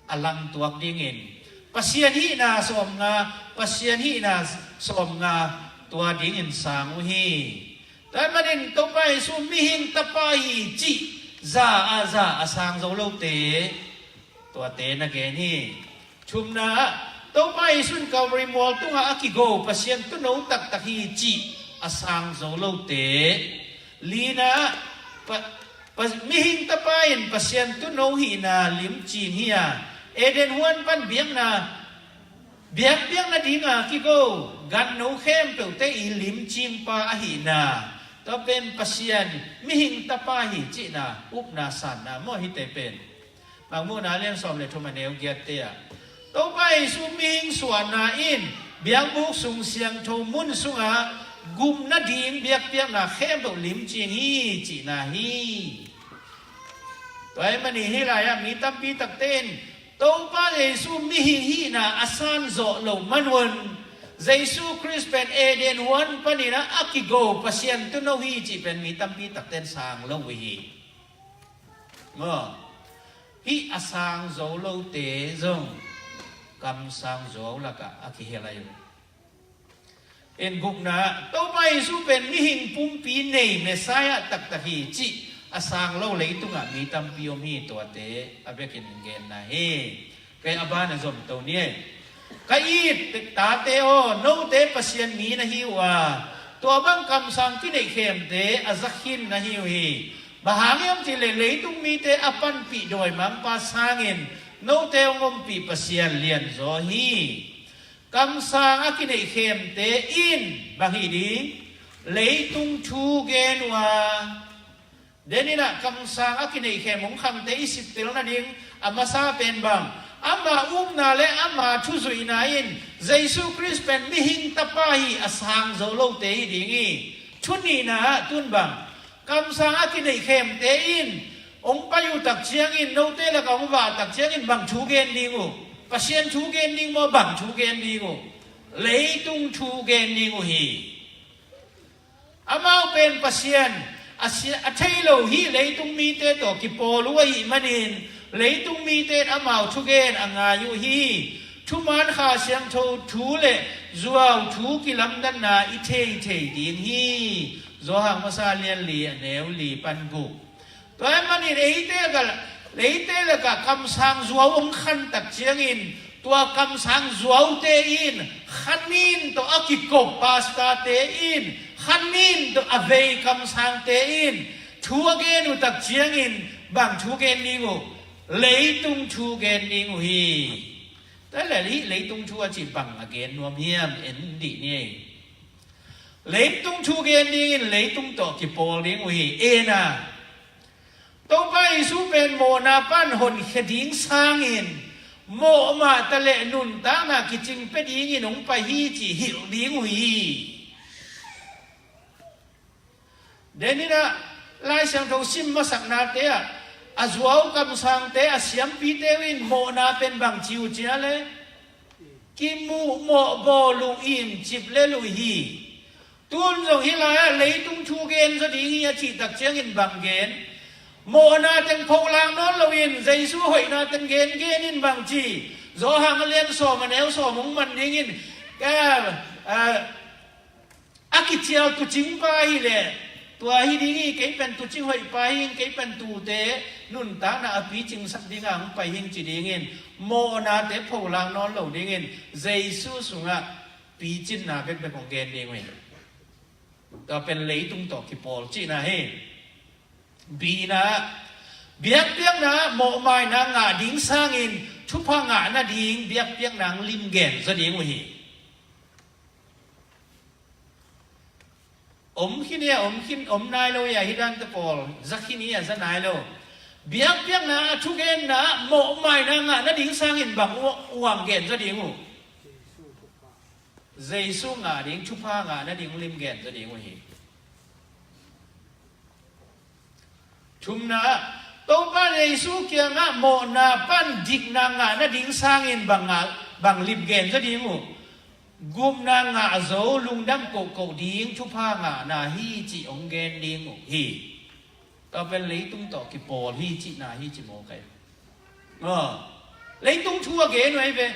a langtuak dingin, Pasian hihna sawmnga, Pasian hihna sawmnga, tua dingin sang uh hi. Tua ahih manin Topa Jesu mihing tapa hi cih za a za a sang zo lote, tuate na gen hi. Thumna ah, Topa Jesu in Calvary mual tungah a kigo Pasian tuuno taktak hi cih a sang zo lote. Lina ah, pa, pa, mihing tapa in Pasian tuuno hihna limcing hi a, Eden huan pan biakna, biakpiakna dinga kigo ganno khempeuhte i limcingpa ahihna, tua pen Pasian mihing tapa hi cihna upna sanna maw hite pen. Mangmuhna lian sawm le thum a neu giatte ah, Topa Jesu mihing suahna in biakbuk sung siangtho mun sungah gumna ding biakpiakna khempeuh limcing hi cihna hi. Tua ahih manin hih lai-ah mi tampi takte in Topa Jesu mihing hihna a san zawh loh manun, Jesu Khrist pen Eden huan panin ah a kigo Pasian tuuno hi cih pen mi tampi takte in sang lo uh hi. Maw, hih a sang zo lote zong kamsang zuau lakah a kihel lai uh. In gukna, Topa Jesu pen mihing pumpi nei Messiah taktak hi cih a sang lo leitungah mi tampi om hi, tuate a bekin genna hi. Kei a ban a zom to ni ei. Ka it tate aw, note Pasian mi na hi uh a, tua bang kamsang kineih khemte a za khin na hi uh hi. Bang hang hiam cih leh leitung mite a panpih dawimangpa sangin note hong ompih Pasian lianzaw hi. Kamsang a kineih khemte in bang hi ding? Leitung thu gen uh a, deninah kamsang a kineih khem hong khangte i sittel nading a masa pen bang? Ama upna le ama thuzuihna in Jesu Khrist pen mihing tapa hi a sang zo lote hi ding hi. Thu nihna ah tun bang? Kamsang a kineih khemte in hong pai uh tak ciangin, note lakah hong vah tak ciangin bang thu gen ding uh? Pasian thu gen ding maw, bang thu gen ding uh? Leitung thu gen ding uh hi. Amau pen Pasian a sia, a thei lo hih leitung mite tawh kipawl uh ahih manin, leitung mite in amau thugen a ngai uh hi. Thuman Kha Siangtho thu le zuau thu kilamdanna i thei thei ding hi. Johan masa lian li a neu li pan guk. Tua ahih manin eite lakah, eite lakah kamsang zuau hong khan tak ciangin, tua kamsang zuaute in khanin tawh a kikop pastorte in khanin tawh a vei kamsangte in thu a gen uh tak ciangin bang thu gen ding uh? Leitung thu gen ding uh hi. Tua leh hih leitung thu a cih bang a gen nuam hiam, en dih ni. Leitung thu gen dingin leitung tawh kipawl ding uh hi. En a, Topa Jesu pen mawhna pan honkhia ding sangin mawh mah taleh nuntakna kicing pia dingin hong pai hi cih hilh ding uh hi. Deninah Lai Siangtho sim masaknate ah a zuau kamsangte, a siampite uh in mawhna pen bang ci uh cia le? Kimuh mawh bawl uh in cip lel uh hi. Tun zong hih lai-ah leitung thu gen zaw ding hi a cih tak ciangin bang gen? Mawhna teng pholak nawn loin Jesu hoihna teng gen gen in bang ci? Johan a lian sawm a neu sawm hong man dingin, a, a, a kicial tuucing pa hi leh, tua hi ding hi, kei pen tuucing hoih pa hi ing, kei pen tuute nuntakna a picingsak dingah hong pai hi ing ci dingin, mawhnate pholak nawn lo dingin Jesu sungah picinna bekbek hong gen ding uh hi. Tua pen leitung tawh kipawl cihna hi. Bina, biakpiakna mawhmaina ngah ding sangin thupha ngah nading biakpiakna hong limgen zaw ding uh hi. Om khin hi a, om khin, om nai lo hi a, hih dante pawl za khin hi a, za nai lo. Biakpiakna, a thugenna mawhmaina ngah nading sangin bang uang gen zaw ding uh? Jesu ngah ding, thupha ngah nading limgen zaw ding uh hi. Thumna, Topa Jesu kiangah mawhna pan dikna ngah nading sangin bang ngah, bang limgen zaw ding uh? Gupna ngah zo, lungdam kohkoh ding thupha ngahna hi cih hong gen ding uh hi. Tua pen leitung tawh kipawl hi cihna hi ci maw kai? Leitung thu a gen uh ahi ve.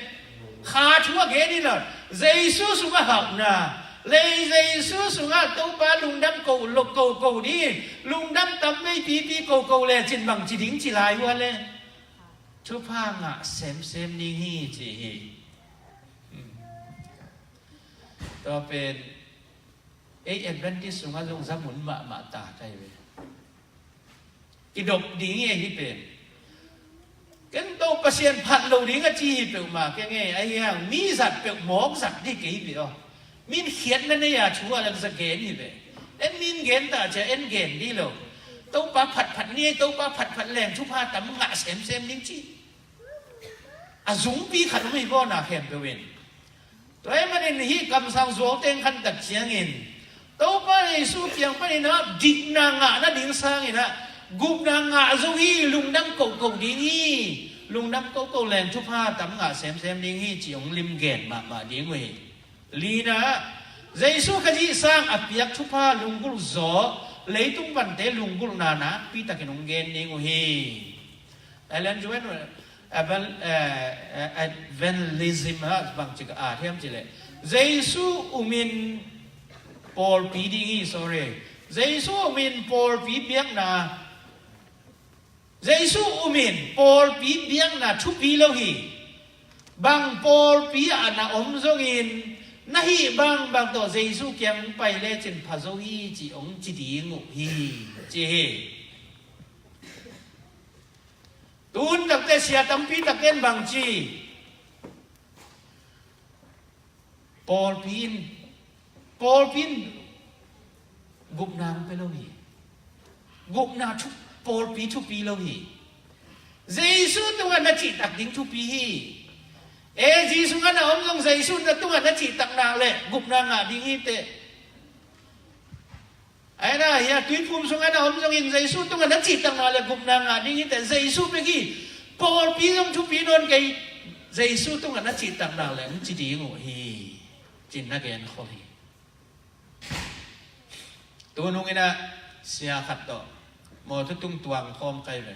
Kha thu a gen hi lo. Jesu sungah hauhna, lei Jesu sungah Topa lungdam ko lo, ko, ko ding, lungdam tam vei pipi ko, ko lecin bang ci ding ci lai uh a le? Thupha ngah semsem ding hi ci hi. Tua pen ei Adventist sungah zong zamun mahmah ta kai ve. Kidop ding hi a, hih pen. Ken tawh Pasian phat lo ding a ci hi peuhmah keng ei, ahi hang mi zat peuh mawk zat dih kei hi peuh aw. Min khiatna nei a thu a lak za gen hi ve. En min gen ta cia en gen dih lo. Topa phatphat ni ei, Topa phatphat leng thupha tam ngah semsem ding ci. A zungpi khat om hi baw na khempeuh in. Tua ahih manin hih kamsang zuau teng khan tak ciangin Topa Jesu kiang panin ah dikna ngah nading sangin ah gupna ngah zo hi, lungdam kohkoh ding hi. Lungdam kohkoh leng thupha tam ngah semsem ding hi ci hong limgen mahmah ding uh hi. Lina, Jesu Khazih sang a piak thupha lunggulh zaw leitung vante lunggulhna nakpi takin hong gen ding uh hi. Ellen G. White, evan-, eh, eh, evangelism ah bangci ka at hiam cih leh, Jesu umin pawlpi ding hi, sorry. Jesu umin pawlpi biakna, Jesu umin pawlpi biakna thupi lo hi. Bang pawlpi ah na om zongin na hih bangbang tawh Jesu kiang pai lecin pha zo hi ci hong ci ding uh hi, ci hi. Tun takte sia tampi takte in bang ci? Pawlpi in, pawlpi in gupna hong pia lo hi. Gupna thu, pawlpi thupi lo hi. Jesu tungah na cihtak ding thupi hi. E, Jesu sungah na om zong Jesu na tungah na cihtak nak leh gupna ngah ding hi teh. Aina hia, tuiphum sungah na om zongin Jesu tungah na cihtak nak leh gupna ngah ding hi teh. Jesu bek hi. Pawlpi zong thupi nawn kei. Jesu tungah na cihtak nak leh hong ci ding uh hi, ci-in na gen khol hi. Tunung inah sia khat tawh mawtaw tung tuang khawm kai ve.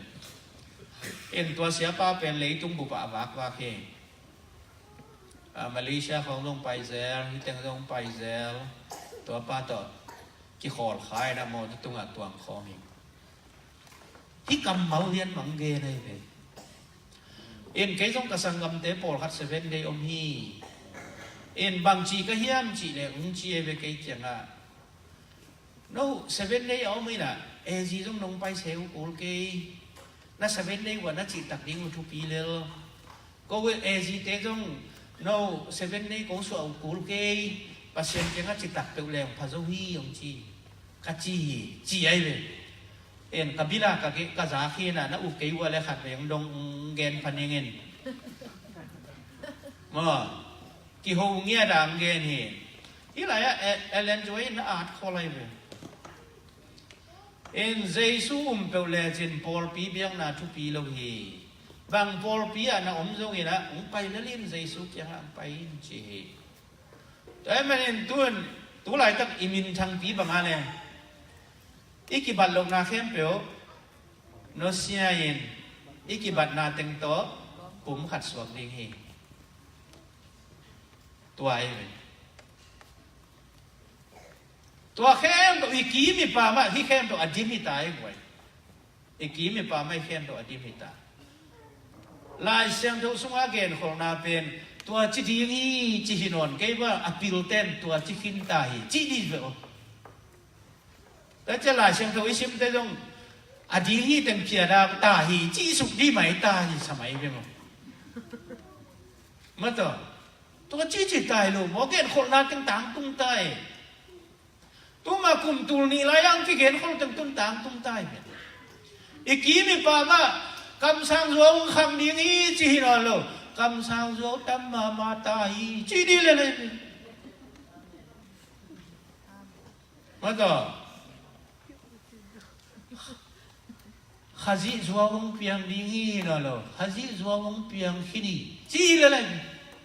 In tua siapa pen leitung bupah a vakvak hi. A, Malaysia khawng zong pai zel, hiteng zong pai zel. Tuapa tawh kikhawl kha inah mawtaw tungah tuang khawm hi. Hih kammal lian mang gen ahi ve. In kei zong ka sanggamte pawlkhat Seven Day om hi. In bangci ka hiam cih leh ung ci ahi ve kei kiangah. No, Seven Day a om inah A Z zong nong pai se uh kul kei. Na Seven Day uh a na cihtak ding uh thupi lel. Ko A Z te zong no Seven Day ko suah uh kul kei. Pasian kiangah cihtak peuh leng pha zo hi hong ci. Ka ci hi, ci ahi ve. En ka bila ka ke ka za khin a na up kei uh a le khat veng dong gen pha ning in. Maw, kiho ngiat a ang gen hi. Hih lai-ah Ellen Joy in a at khol ahi ve. In Jesu um peuh lecin pawlpi biakna thupi lo hi. Bang pawlpi ah na om zongin ah hong pai lel in Jesu kiangah hong pai in ci hi. Tua ahih manin tun tu laitak i minthangpi bangah le i kibat lohna khempeuh nusia in i kibatna teng tawh pum khat suak ding hi. Tua ahi ve. Tua khempeuh i kim i pam ah hih khempeuh a dim hi ta ahi guai. I kim i pam ah hih khempeuh a dim hi ta. Lai Siangtho sungah genkholhna pen tua ci ding hi ci hi nawn kei bang a pilten tua ci khin ta hi ci dih ve aw. Tua ciah Lai Siangtho i simte zong a ding hi teng phiat a ta hi ci suk dih mai ta hi sa mai ve maw. Mataw tua ci ci ta hi lo maw genkholhna teng tangtung ta hi. Tuma kum tul nih lai ang kigen khol teng tun tangtung ta hi. I kim i pam ah kamsang zuau khang ding hi ci hi nawn lo. Kamsang zuau tam mahmah ta hi ci dih lel hi. Mataw Khazih zuau hong piang ding hi nawn lo. Khazih zuau hong piang khin hi ci lel hi.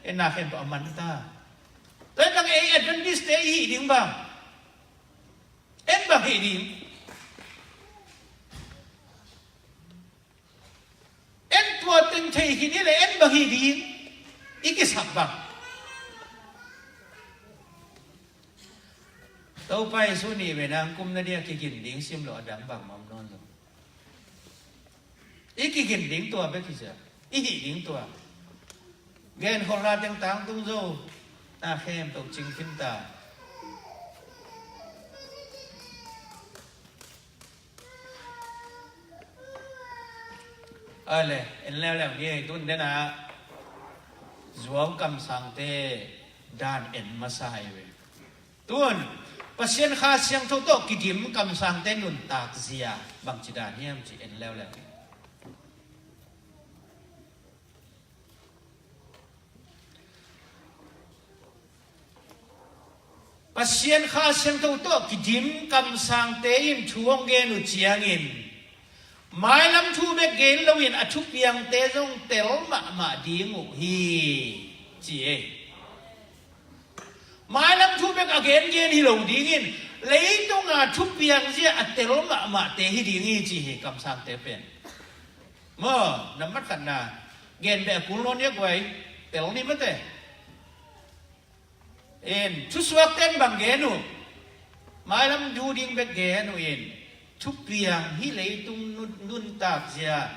En na khen tawh a man ta. Tua hi tang ei Adventist te i hih ding bang en bang hih ding. En tua teng thei khin hi le en bang hih ding. I kisak bang. Topa Jesu nih ve nang kum na dia kigin ding sim lo a dang bang mam nawn lo. I kigin ding tua bek hi sia. I hih ding tua. Genkholhna teng tangtung zo. Na khem toh cing khin ta. Ale en leuleu ni ei tun dena zuau kamsangte dan en masa ahi ve. Tun Pasian Kha Siangtho tawh kidim kamsangte nuntak zia bangci dan hiam ci en leuleu. Pasian Kha Siangtho tawh kidim kamsangte in thu hong gen uh ciangin mailam thu bek gen loin a thupiangte zong tel mahmah ding uh hi ci ei. Mailam thu bek a gengen hi lo dingin leitunga thupiang zia a tel mahmahte hi ding hi ci hi kamsangte pen. Maw nambat khatna gen beh a kul nawn ia guai tel ni mate. En thusuakten bang gen uh mailam du ding bek gen uh in thupiang hih leitung nun- nuntak zia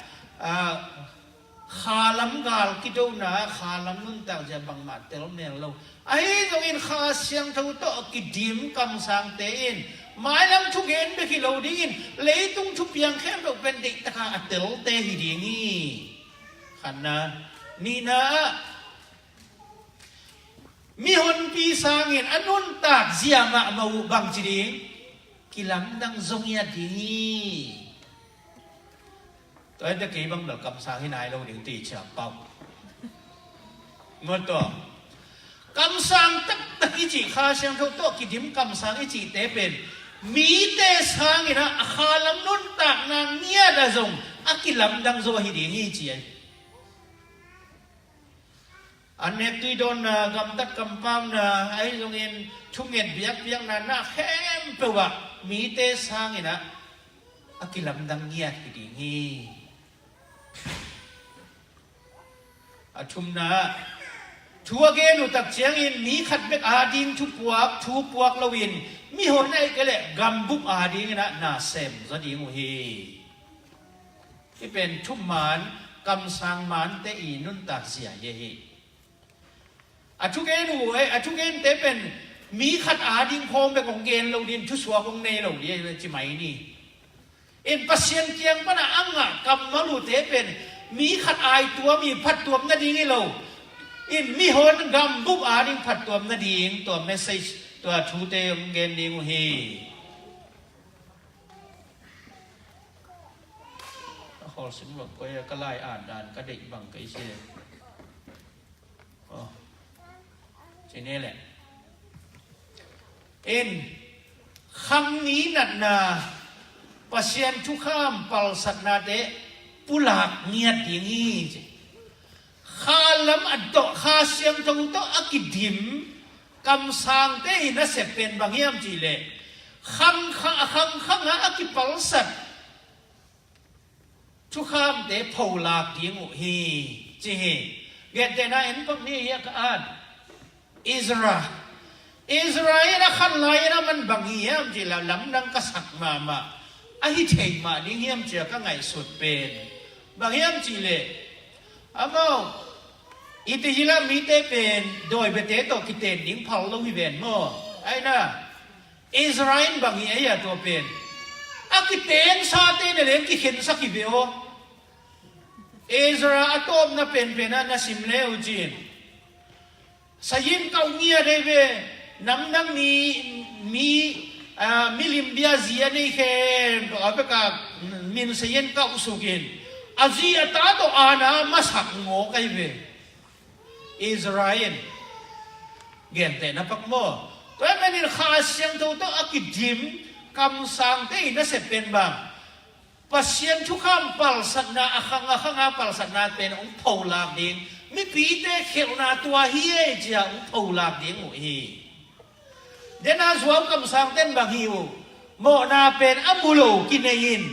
khalam gal kidona khalam nuntak zia bangmah tel mel lo. Ahi zongin Kha Siangtho tawh kidim kamsangte in mailam thugen bek hi lo dingin leitung thupiang khempeuh pen deihtaka a telte hi ding hi. Khatna nihna ah mihonpi sangin a nuntak zia mahmah uh bangci ding kilamdang zong ngiat ding hi. Tua hi ta kei bang bel kamsang hi nai lo ding ti ciah pau. Mawtaw kamsang taktak i cih Kha Siangtho tawh kidim kamsang i cihte pen mite sangin ah a khalam nuntakna ngiat ah zong a kilamdang zo hi ding hi ci ahi. An nek tui dawnna gamtat kampauna ahi zongin thunget biakpiakna na khempeuh ah mite sangin ah a kilamdang ngiat hi ding hi. A thumna, thu a gen uh tak ciangin mi khat bek ading thupuak, thupuak loin mihon ahih kei leh gambup adingin ah na sem zaw ding uh hi. Hih pen thuman, kamsang mante i nuntak zia hi hi. A thugen uh, eh, a thugente pen mi khat ading khawng bek hong gen lo ding, thusuak hong nei lo ding ci mai ni. In Pasian kiang pana a ngah kammal uhte pen mi khat aituam i phattuam nading hi lo. In mihon gambup ading phattuam nading tua message, tua thute hong gen ding uh hi. A khawl sim lok koi a ka lai an dan ka deih bang kei se. Oh. Ci ne leh. In khangni natna, Pasian thukham palsatnate pulak ngiat ding hi ci. Kha lam a tawh, Kha Siangtho tawh a kidim kamsangte i nasep pen bang hiam cih leh khang kha, khang khang a a kipalsat thukhamte pholak ding uh hi ci hi. Gentehna en pak ni hi a ka at. Ezra. Ezra in a khan lai in a man bang hi hiam cih leh lamdang ka sak mahmah, a hi thei mah ding hiam cih a ka ngaihsut pen bang hiam cih leh amau i ti hi la mite pen dawi biate tawh kiten ding phal lo hi ven maw? Aina Ezra in bang hi ei a tua pen a kiten sate na leng kikhensak hi ve aw. Ezra a tawpna penpen ah na sim le uh cin. Sayin kau ngiat ei ve, namdang mi, mi, ah, milim bia zi a nei khem tawh a peka min sayin kau sukin a zi a ta tawh ana masak ngawk ei ve. Ezra in gentehna pak maw? Tua ahih manin Kha Siangtho tawh a kidim kamsangte i nasep pen bang Pasian thukham palsatna a khang a khang a palsatna pen hong pholak ding, mipite khelhna tua hi ei cia hong pholak ding uh hi. Dena zuau kamsang ten bang hi uh, mawhna pen a mu lo kinei in,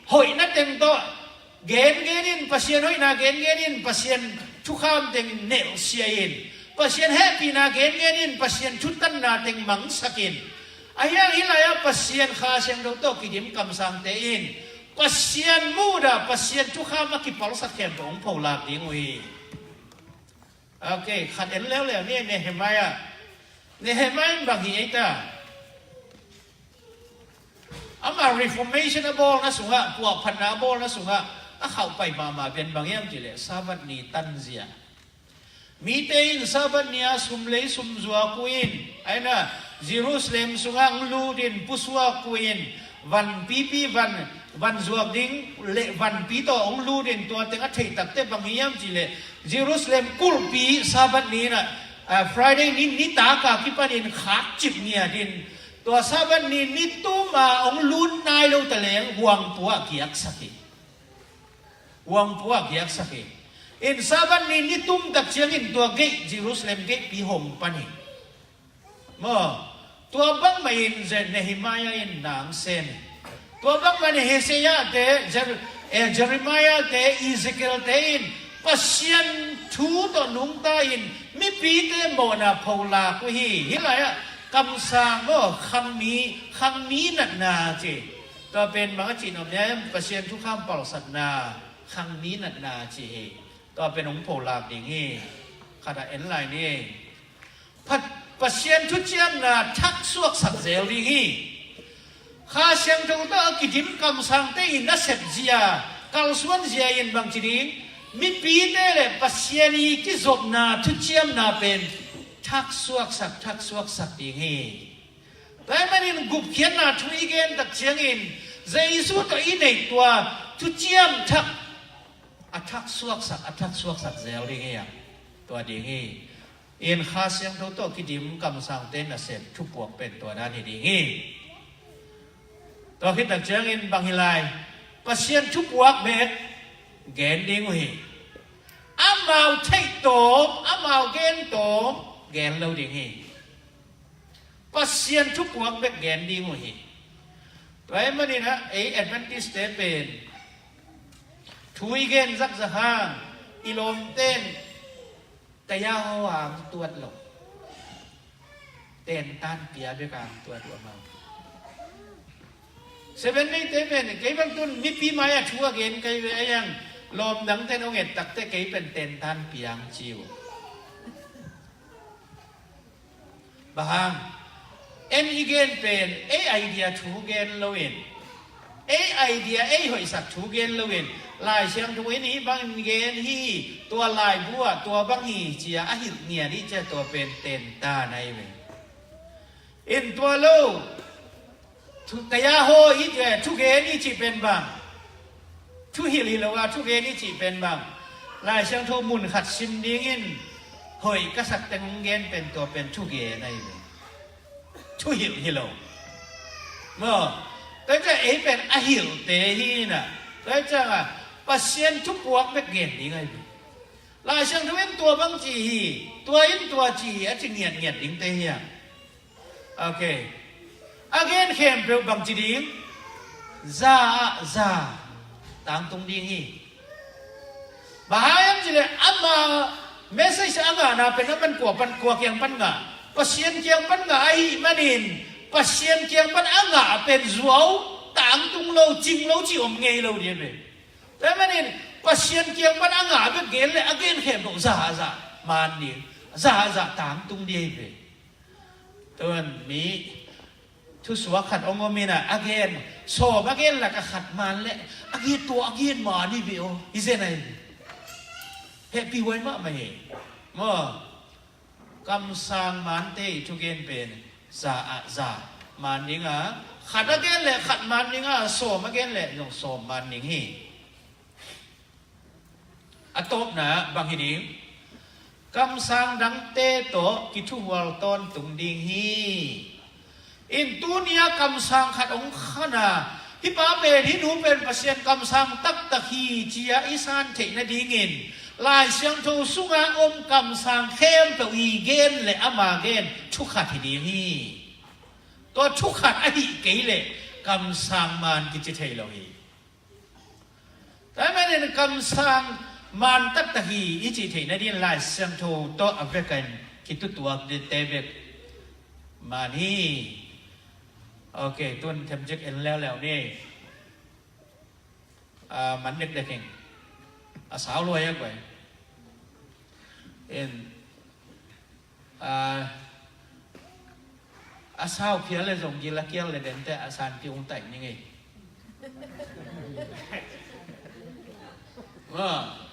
hoihna teng tawh gengen in, Pasian hoihna gengen in, Pasian thukham teng nelhsia in, Pasian hehpihna gengen in, Pasian thutanna teng mangsak in. Ahi hang hih lai-ah Pasian Kha Siangtho tawh kidim kamsangte in Pasian muhdah, Pasian thukham a kipalsak khempeuh hong pholak ding uh hi. Ok, khat en leuleu ni, Nehemiah. Nehemiah in bang hi ei ta? Ama reformation a bawlna sungah, puahphatna a bawlna sungah a khauhpai mahmah pen bang hiam cih leh Sabbath ni tanzia. Mite in Sabbath ni-a sum lei sum zuak uh in, aina Jerusalem sungah hong lut in pusuak uh in, van pipi van, van zuak ding le vanpi tawh hong lut in, tua teng a theih takte bang hiam cih leh Jerusalem kulhpi Sabbath ni-in ah, ah, Friday ni nitak a kipanin khakcip ngiat in, tua Sabbath ni nitum a hong lut nai lo ta leng huangpu ah giaksak hi. Huangpu ah giaksak hi. In Sabbath ni nitum tak ciangin tua gate, Jerusalem gatepi hong pan hi. Maw, tua bangmah in Ze-, Nehemiah in na hong sem hi. Tua bangmah in Isaiah te, Jer-, eh, Jeremiah te, Ezekiel te in Pasian thu tawh nungta in mipite mawhna pholak uh hi. Hih lai-ah kamsang maw, khangmi, khangmi natna ci. Tua pen bang a cih nop hiam, Pasian thukham palsatna, khangmi natna ci hi. Tua pen hong pholak ding hi. Khat ah en lai ni. Phat-, Pasian thuciamna thaksuaksak zel ding hi. Kha Siangtho tawh a kidim kamsangte in nasep zia, kalsuan zia in bang ci ding, mipite le Pasian i kizopna thuciamna pen thaksuaksak, thaksuaksak ding hi. Tua ahih manin gupkhiatna thu i gen tak ciangin Jesu tawh i neih tua thuciam thak a thaksuaksak, a thaksuaksak zel ding hi a, tua ding hi. In Kha Siangtho tawh kidim kamsangte nasep thupuak pen tua dan hi ding hi. Tua khit tak ciangin bang hi lai, Pasian thupuak bek gen ding uh hi. Amau theih tawm, amau gen tawm gen lo ding hi. Pasian thupuak bek gen ding uh hi. Tua ahih manin ah ei Adventist-te pen thu i gen zakzak hang i lawmten taya haw hang tuat lo. Tentan pia bek hang tuat uh amau. Seven Day-te pen kei bang tun mipi mai-ah thu a gen kai ve a, ei ang lawm dangten hong et takte kei pen tentan pia ang ci uh. Bang hang? En i gen pen ei idea thu gen loin, ei idea ei hoihsak thu gen loin, Lai Siangtho in hih bangin gen hi, tua laibu ah tua bang hi ci-a a hilh ngiat i cih tua pen tentan ahi ve. In tua lo, thu taya haw i cih, thugen i cih pen bang? Thuhilh hi lo a, thugen i cih pen bang? Lai Siangtho mun khat sim dingin hoih ka sak teng hong gen pen tua pen thugen ahi ve. Thuhilh hi lo. Maw? Tua ciang ei pen a hilhte hi in ah, tua ciangah Pasian thupuak bek gen ding ahi ve. Lai Siangtho in tua bang ci hi, tua in tua ci hi a ci ngiatngiat dingte hi a. Ok. A gen khempeuh bangci ding? Za ah za tangtung ding hi. Bang hang hiam cih leh ama message a ngahna pen aman kua pan, kua kiang pan ngah? Pasian kiang pan ngah ahih manin Pasian kiang pan a ngah pen zuau tangtung lo, cing lo cih om ngei lo ding hi ve. Tua ahih manin Pasian kiang pan a ngah bek gen leh a gen khempeuh za ah za man ding, za ah za tangtung ding hi ve. Tun mi thusuak khat hong om in ah, a gen, sawm a gen lakah khat man leh a gen, tua a gen man hi ve aw, hi zen ahi. Hehpih huai mahmah hi. Maw? Kamsang mante i thugen pen za ah za man ding a, khat a gen leh khat man ding a, sawm a gen leh zong sawm man ding hi. A tawpna bang hi ding? Kamsang dangte tawh kithuhual tawntung ding hi. In tuni-a kamsang khat hong khan a, hih pa pen, hih nu pen Pasian kamsang taktak hi ci-a i san theih nadingin Lai Siangtho sunga om kamsang khempeuh i gen leh ama gen thukhat hi ding hi. Tua thukhat ahih kei leh kamsang man kici thei lo hi. Tua ahih manin kamsang man taktak hi i cih theih nadingin Lai Siangtho tawh a vekin kitutuak dingte bek man hi. Ok, tun themcik en leuleu ni. Ah, man dekdek ing. A sau lua hi a guai. En. Ah, a sau phial le zong gil a kial le dente a sanpi ung taih ning ei. Ah.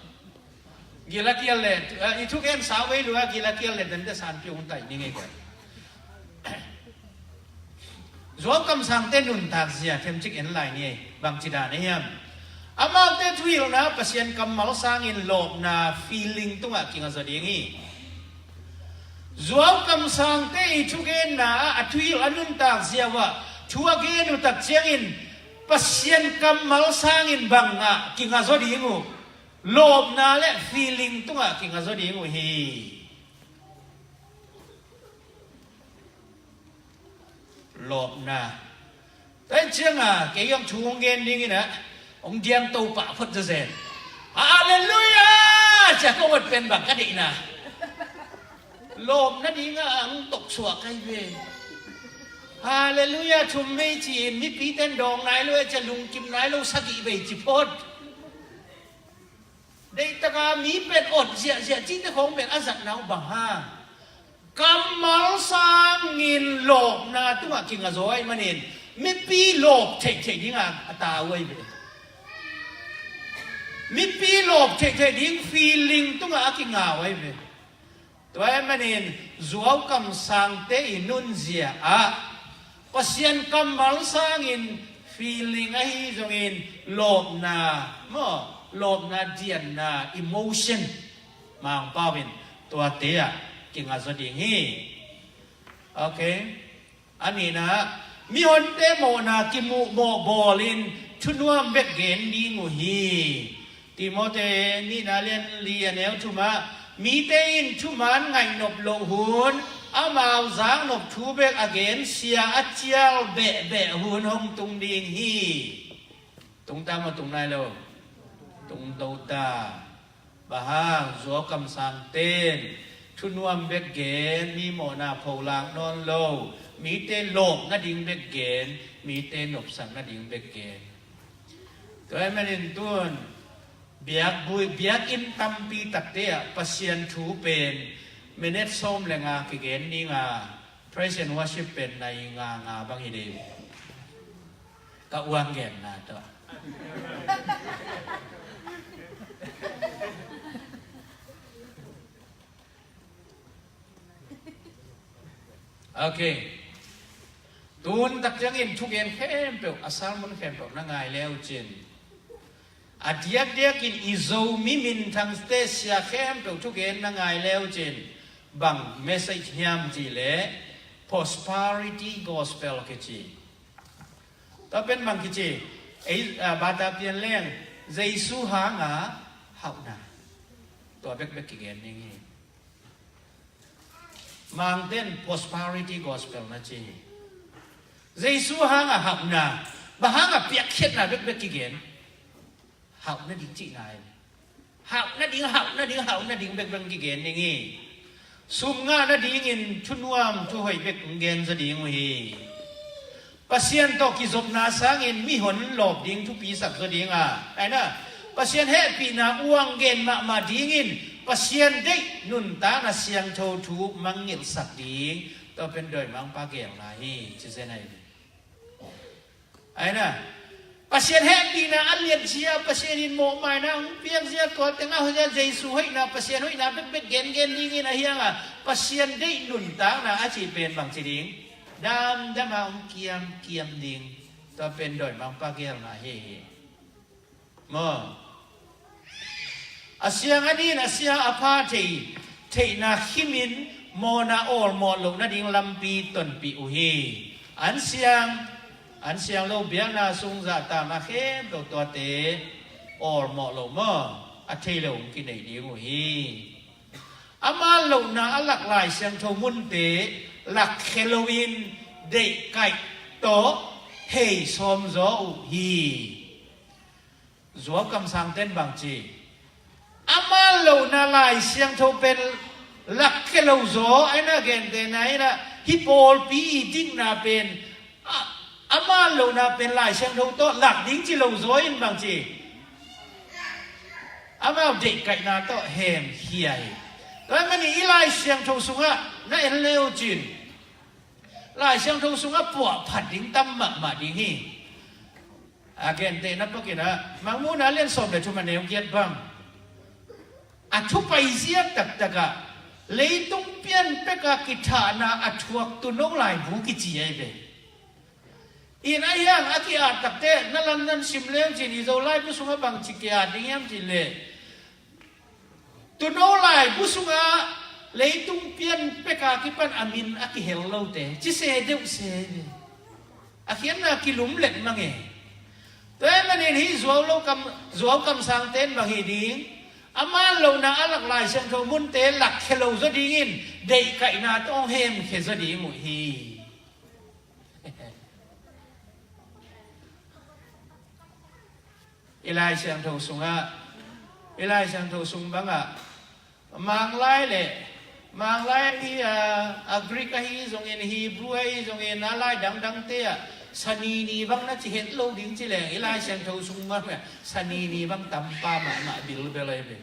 Gil a kial le, ah, i thugen sau vei lua, gil a kial le dente sanpi ung taih ning ei guai. Zuau kamsangte nuntak zia themcik en lai ni ei. Bangci dan a hiam? Amaute thuhilhna Pasian kammal sangin lawpna, feeling tungah kinga zaw ding hi. Zuau kamsangte i thugenna ah a thuhilh a nuntak zia uh ah thu a gen uh tak ciangin Pasian kammal sangin bangah kinga zaw ding uh? Lawpna le feeling tungah kinga zaw ding uh hi. Lawpna. Tua ciangah kei hong thu hong gen ding in ah, hong diang to pah phot zazen. Halleluiah! Cia kong ot pen bang ka deihna. Lawpna dingah hong toksuah kai ve. Halleluiah thum vei ci-in mipite in dawng nai lo, cia lungkim nai lo sagih vei ci phot. Deihtaka mi pen ot ziahziah cihte khawng pen a zatna uh bang hang? Kammal sangin lawpna tungah kinga zaw ahih manin mipi lawp theihtheih dingah a ta uh ahi ve. Mipi lawp theihtheih ding feeling tungah a kinga uh ahi ve. Tua ahih manin zuau kamsangte i nunzia ah Pasian kammal sangin feeling ahi zongin lawpna maw, lawpna, dianna, emotion, Mangpau in tuate ah kinga zaw ding hi. Ok. A nihna, mihonte mawhna kimuh mawh bawlin thunuam bek gen ding uh hi. Timote nihna lian li a neu thumah, mite in thuman ngaihnop loh hun Amau zaknop thu bek a gen, sia a cial behbeh hun hong tung ding hi. Tung ta maw, tung nai lo? Tung to ta. Bang hang, zuau kamsangte'n thunuam bek gen, mi mawhna pholak nawn lo, mite lawp nading bek gen, mite nopsak nading bek gen. Tua ahih manin tun biakbui, biakinn tampi takte ah Pasian thu pen minute sawm le nga kigen ding a, praise and worship pen nai nga nga bang hi ding. Ka uang genna tawh. Ok. Tun tak ciangin thugen khempeuh, a sermon khempeuh na ngai leu cin, a diakdiakin i Zomi minthangte sia khempeuh thugen na ngai leu cin, bang message hiam cih leh prosperity gospel kici. Tua pen bang kici, ei, a, bata pian leng, Jesu hanga hauhna. Tua bekbek kigen ding hi. Mangte'n prosperity gospel na ci hi. Jesu hanga hauhna, bang hanga piakkhiatna bekbek kigen. Hauh nading cihna hi. Hauh nading, hauh nading, hauh nading bekbek kigen ding hi. Sum ngah nadingin thunuam thuhoih bek gen zaw ding uh hi. Pasian tawh kizopna sangin mihon lawp ding thupi sak zaw ding a, aina, Pasian hehpihna uang gen mahmah dingin Pasian deih nuntakna siangtho thu mangngilh sak ding. Tua pen dawimangpa geelna hi, ci zen ahi. Aina, Pasian hehpihna a liat zia, Pasian in mawhmaina hong piak zia, tua teng a hoih zia, Jesu hoihna, Pasian hoihna bekbek gengen dingin ahi hanga, Pasian deih nuntakna a cih pen bang ci ding? Damdam a hong kiamkiam ding. Tua pen dawimangpa geelna hi hi. Maw? A siang a nin, a sia a pha thei, theihna khimin mawhna awlmawh loh nading lampi tonpih uh hi. An siang, an siang lo biakna sung zahtakna khempeuh tuate awlmawh loh maw? A thei lo hong kineih ding uh hi. Ama lohna a lak Lai Siangtho munte lakkhia loin deihkaih tawh hei sawmzaw uh hi. Zuau kamsangte'n bang ci? Ama lohna Lai Siangtho pen lakkhia lo zaw, aina, gente na ina, hih pawlpi i dikna pen, a, ama lohna pen Lai Siangtho tawh lak ding ci lo zaw in bang ci? Amau deihkaihna tawh hemkhia hi. Tua ahih manin i Lai Siangtho sungah na en leu cin, Lai Siangtho sungah puahphat ding tam mahmah ding hi. A gentehna pakin ah, Mangmuhna lian sawm le thum a neu giat bang, a thupai zia taktak ah leitung pian pek a kithahna a thuak tuuno laibu kici ahi ve. In ahi hang a ki-at takte na lan nan sim leu cin, i Zolai bu sungah bangci ki-at ding hiam cih leh, tuuno laibu sungah leitung pian pek a kipan a min a kihel lote ci se deuh se ve. A khiatna kilum let mang e. Tua ahih manin hih zuau lo kam, zuau kamsangte'n bang hi ding? Ama lohna a lak Lai Siangtho munte lakkhia lo zaw dingin deihkaihna tawh hong hemkhia zaw ding uh hi. I Lai Siangtho sungah, i Lai Siangtho sung bangah, Manglai le, Manglai ahi a, a Greek ahi zongin, Hebrew ahi zongin, a lai dangdangte ah Sani ni bang na ci het lo ding ci leng, i Lai Siangtho sung bangah Sani ni bang tampa mahmah bilbel ahi ve.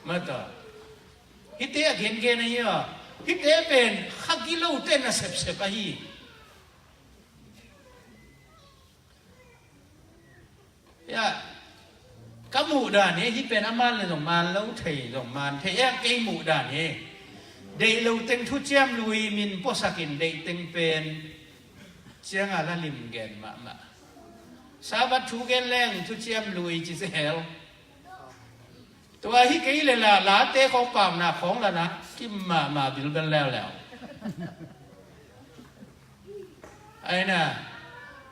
Mata. Hihte a gengen ahi a. Hihte pen kha gilote na sepsep ahi. Ya. Ka muh dan hi, hih pen a man le zong man lo thei, zong man thei. Eng kei muh dan hi. Deih lo teng thuciam lui min puasakin deih teng pen cianga la lim gen mahmah. Sabbath thu gen leng thuciam lui ci sihel. Tua hi kei le la, late khawng pamna khawng lana kim mahmah bilbel leuleu. Aina,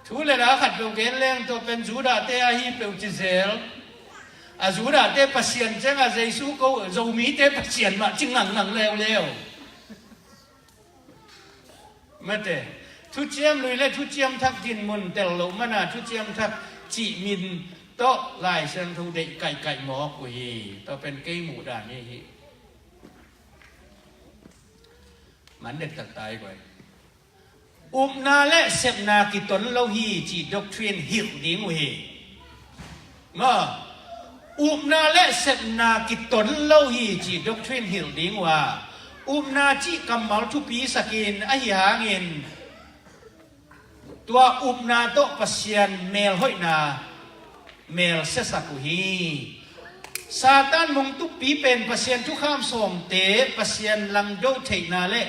thu le la khat peuh gen leng tua pen Judahte ahi peuh ci zel. A Judah te Pasian ciangah Jesu ko, Zomite Pasian mah ci ngangngang leuleu. Mate, thuciam lui le thuciam thak dinmun tel loh mana thuciam thak cih min tawh Lai Siangtho deih kaihkaih mawk uh hi. Tua pen kei muhdan hi hi. Man dek taktai guai. Upna le sepna kiton lo hi cih doctrine hilh ding uh hi. Ma, upna le sepna kiton lo hi cih doctrine hilh ding uh a, upna cih kammal thupi sakin ahi hangin tua upna tawh Pasian melhoihna mel siasak uh hi. Satan mungtukpi pen Pasian thukham sawmte, Pasian langdo theihna le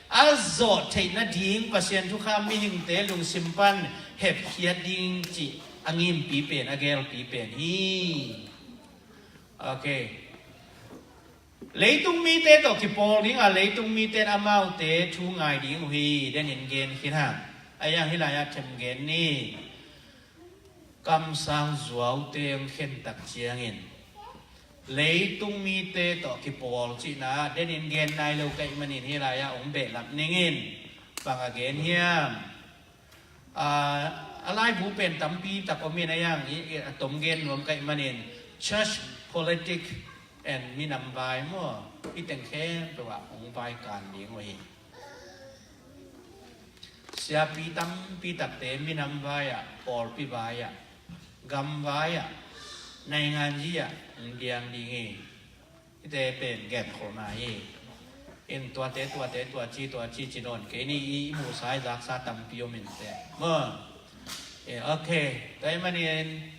a zawh theih nading Pasian thukham mihingte lungsim pan hepkhiat ding cih a ngimpi pen, a gelpi pen hi. Ok. Leitung mite tawh kipawl ding a, leitung mite in amaute thu ngai ding uh hi, denin gen khin hang. A yang hi lai-ah them gen ni. Kamsang zuaute hong khentak ciangin leitung mite tawh kipawl cihna denin gen nai lo ka hih manin hi lai-ah hong behlap ningin. Bang a gen hiam? A, a laibu pen tampi tak om in a yang i, i, a tom gen nuam ka hih manin church, politic and minam vai maw, hih teng khempeuh ah hong vaikan ding uh hi. Siapi tampi takte minam vai-ah, pawlpi vai-ah, gam vai-ah, nainganzi-ah hong diang ding hi. Hihte pen genkholhna hi. In tuate, tuate, tua ci, tua ci, ci nawn kei ni, i, i muhsa, i zaksa tampi om in teh. Maw. Eh, ok. Tua hih manin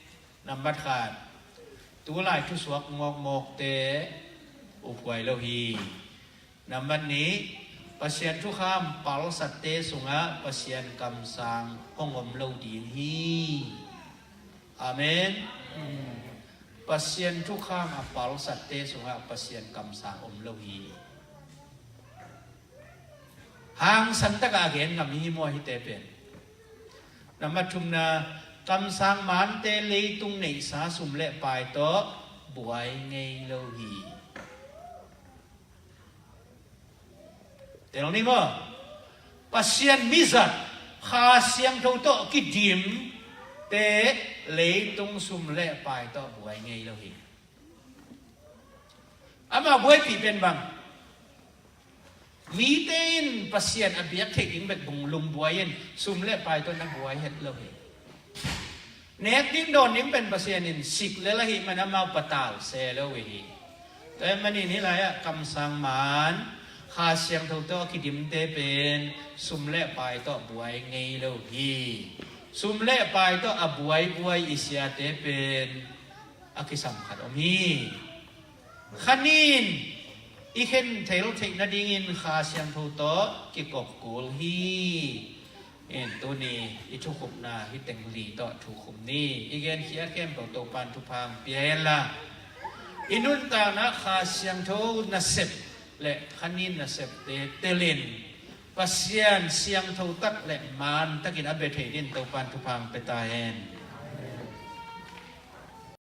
nambat khat, tulai thusuak mawkmawkte uphuai lo hi. Nambat nih, Pasian thukham palsatte sungah Pasian kamsang hong om lo ding hi. Amen. Pasian thukham a palsatte sungah Pasian kamsang om lo hi. Hangsan takah a gen ngam hi maw hihte pen? Nambat thumna, kamsang mante leitung neihsa sum le pai tawh buai ngei lo hi. Tel ni maw? Pasian mizat, Kha Siangtho tawh kidimte leitung sum le pai tawh buai ngei lo hi. Amah buaipih pen bang? Mite in Pasian a biak theih ding bek bung lungbuai in sum le pai tawh na buai het lo hi. Nek ding dawn ding pen Pasian in sik lel ahih man amau patal se lo hi. Tua hih manin hih lai-ah kamsang man, Kha Siangtho tawh a kidimte pen sum le pai tawh buai ngei lo hi. Sum le pai tawh a buaibuai i siate pen a kisam khat om hi. Khanin i khen thei lo theih nadingin Kha Siangtho tawh kikop kul hi. In tuni i thukhupna hih teng li tawh thukhum ni. I genkhiat khempeuh Topan thupha hong pia hen la, i nuntakna Kha Siangtho nasep le khanin nasepte telin Pasian siangtho tak le man takin a bia thei din Topan thupha hong pia ta hen.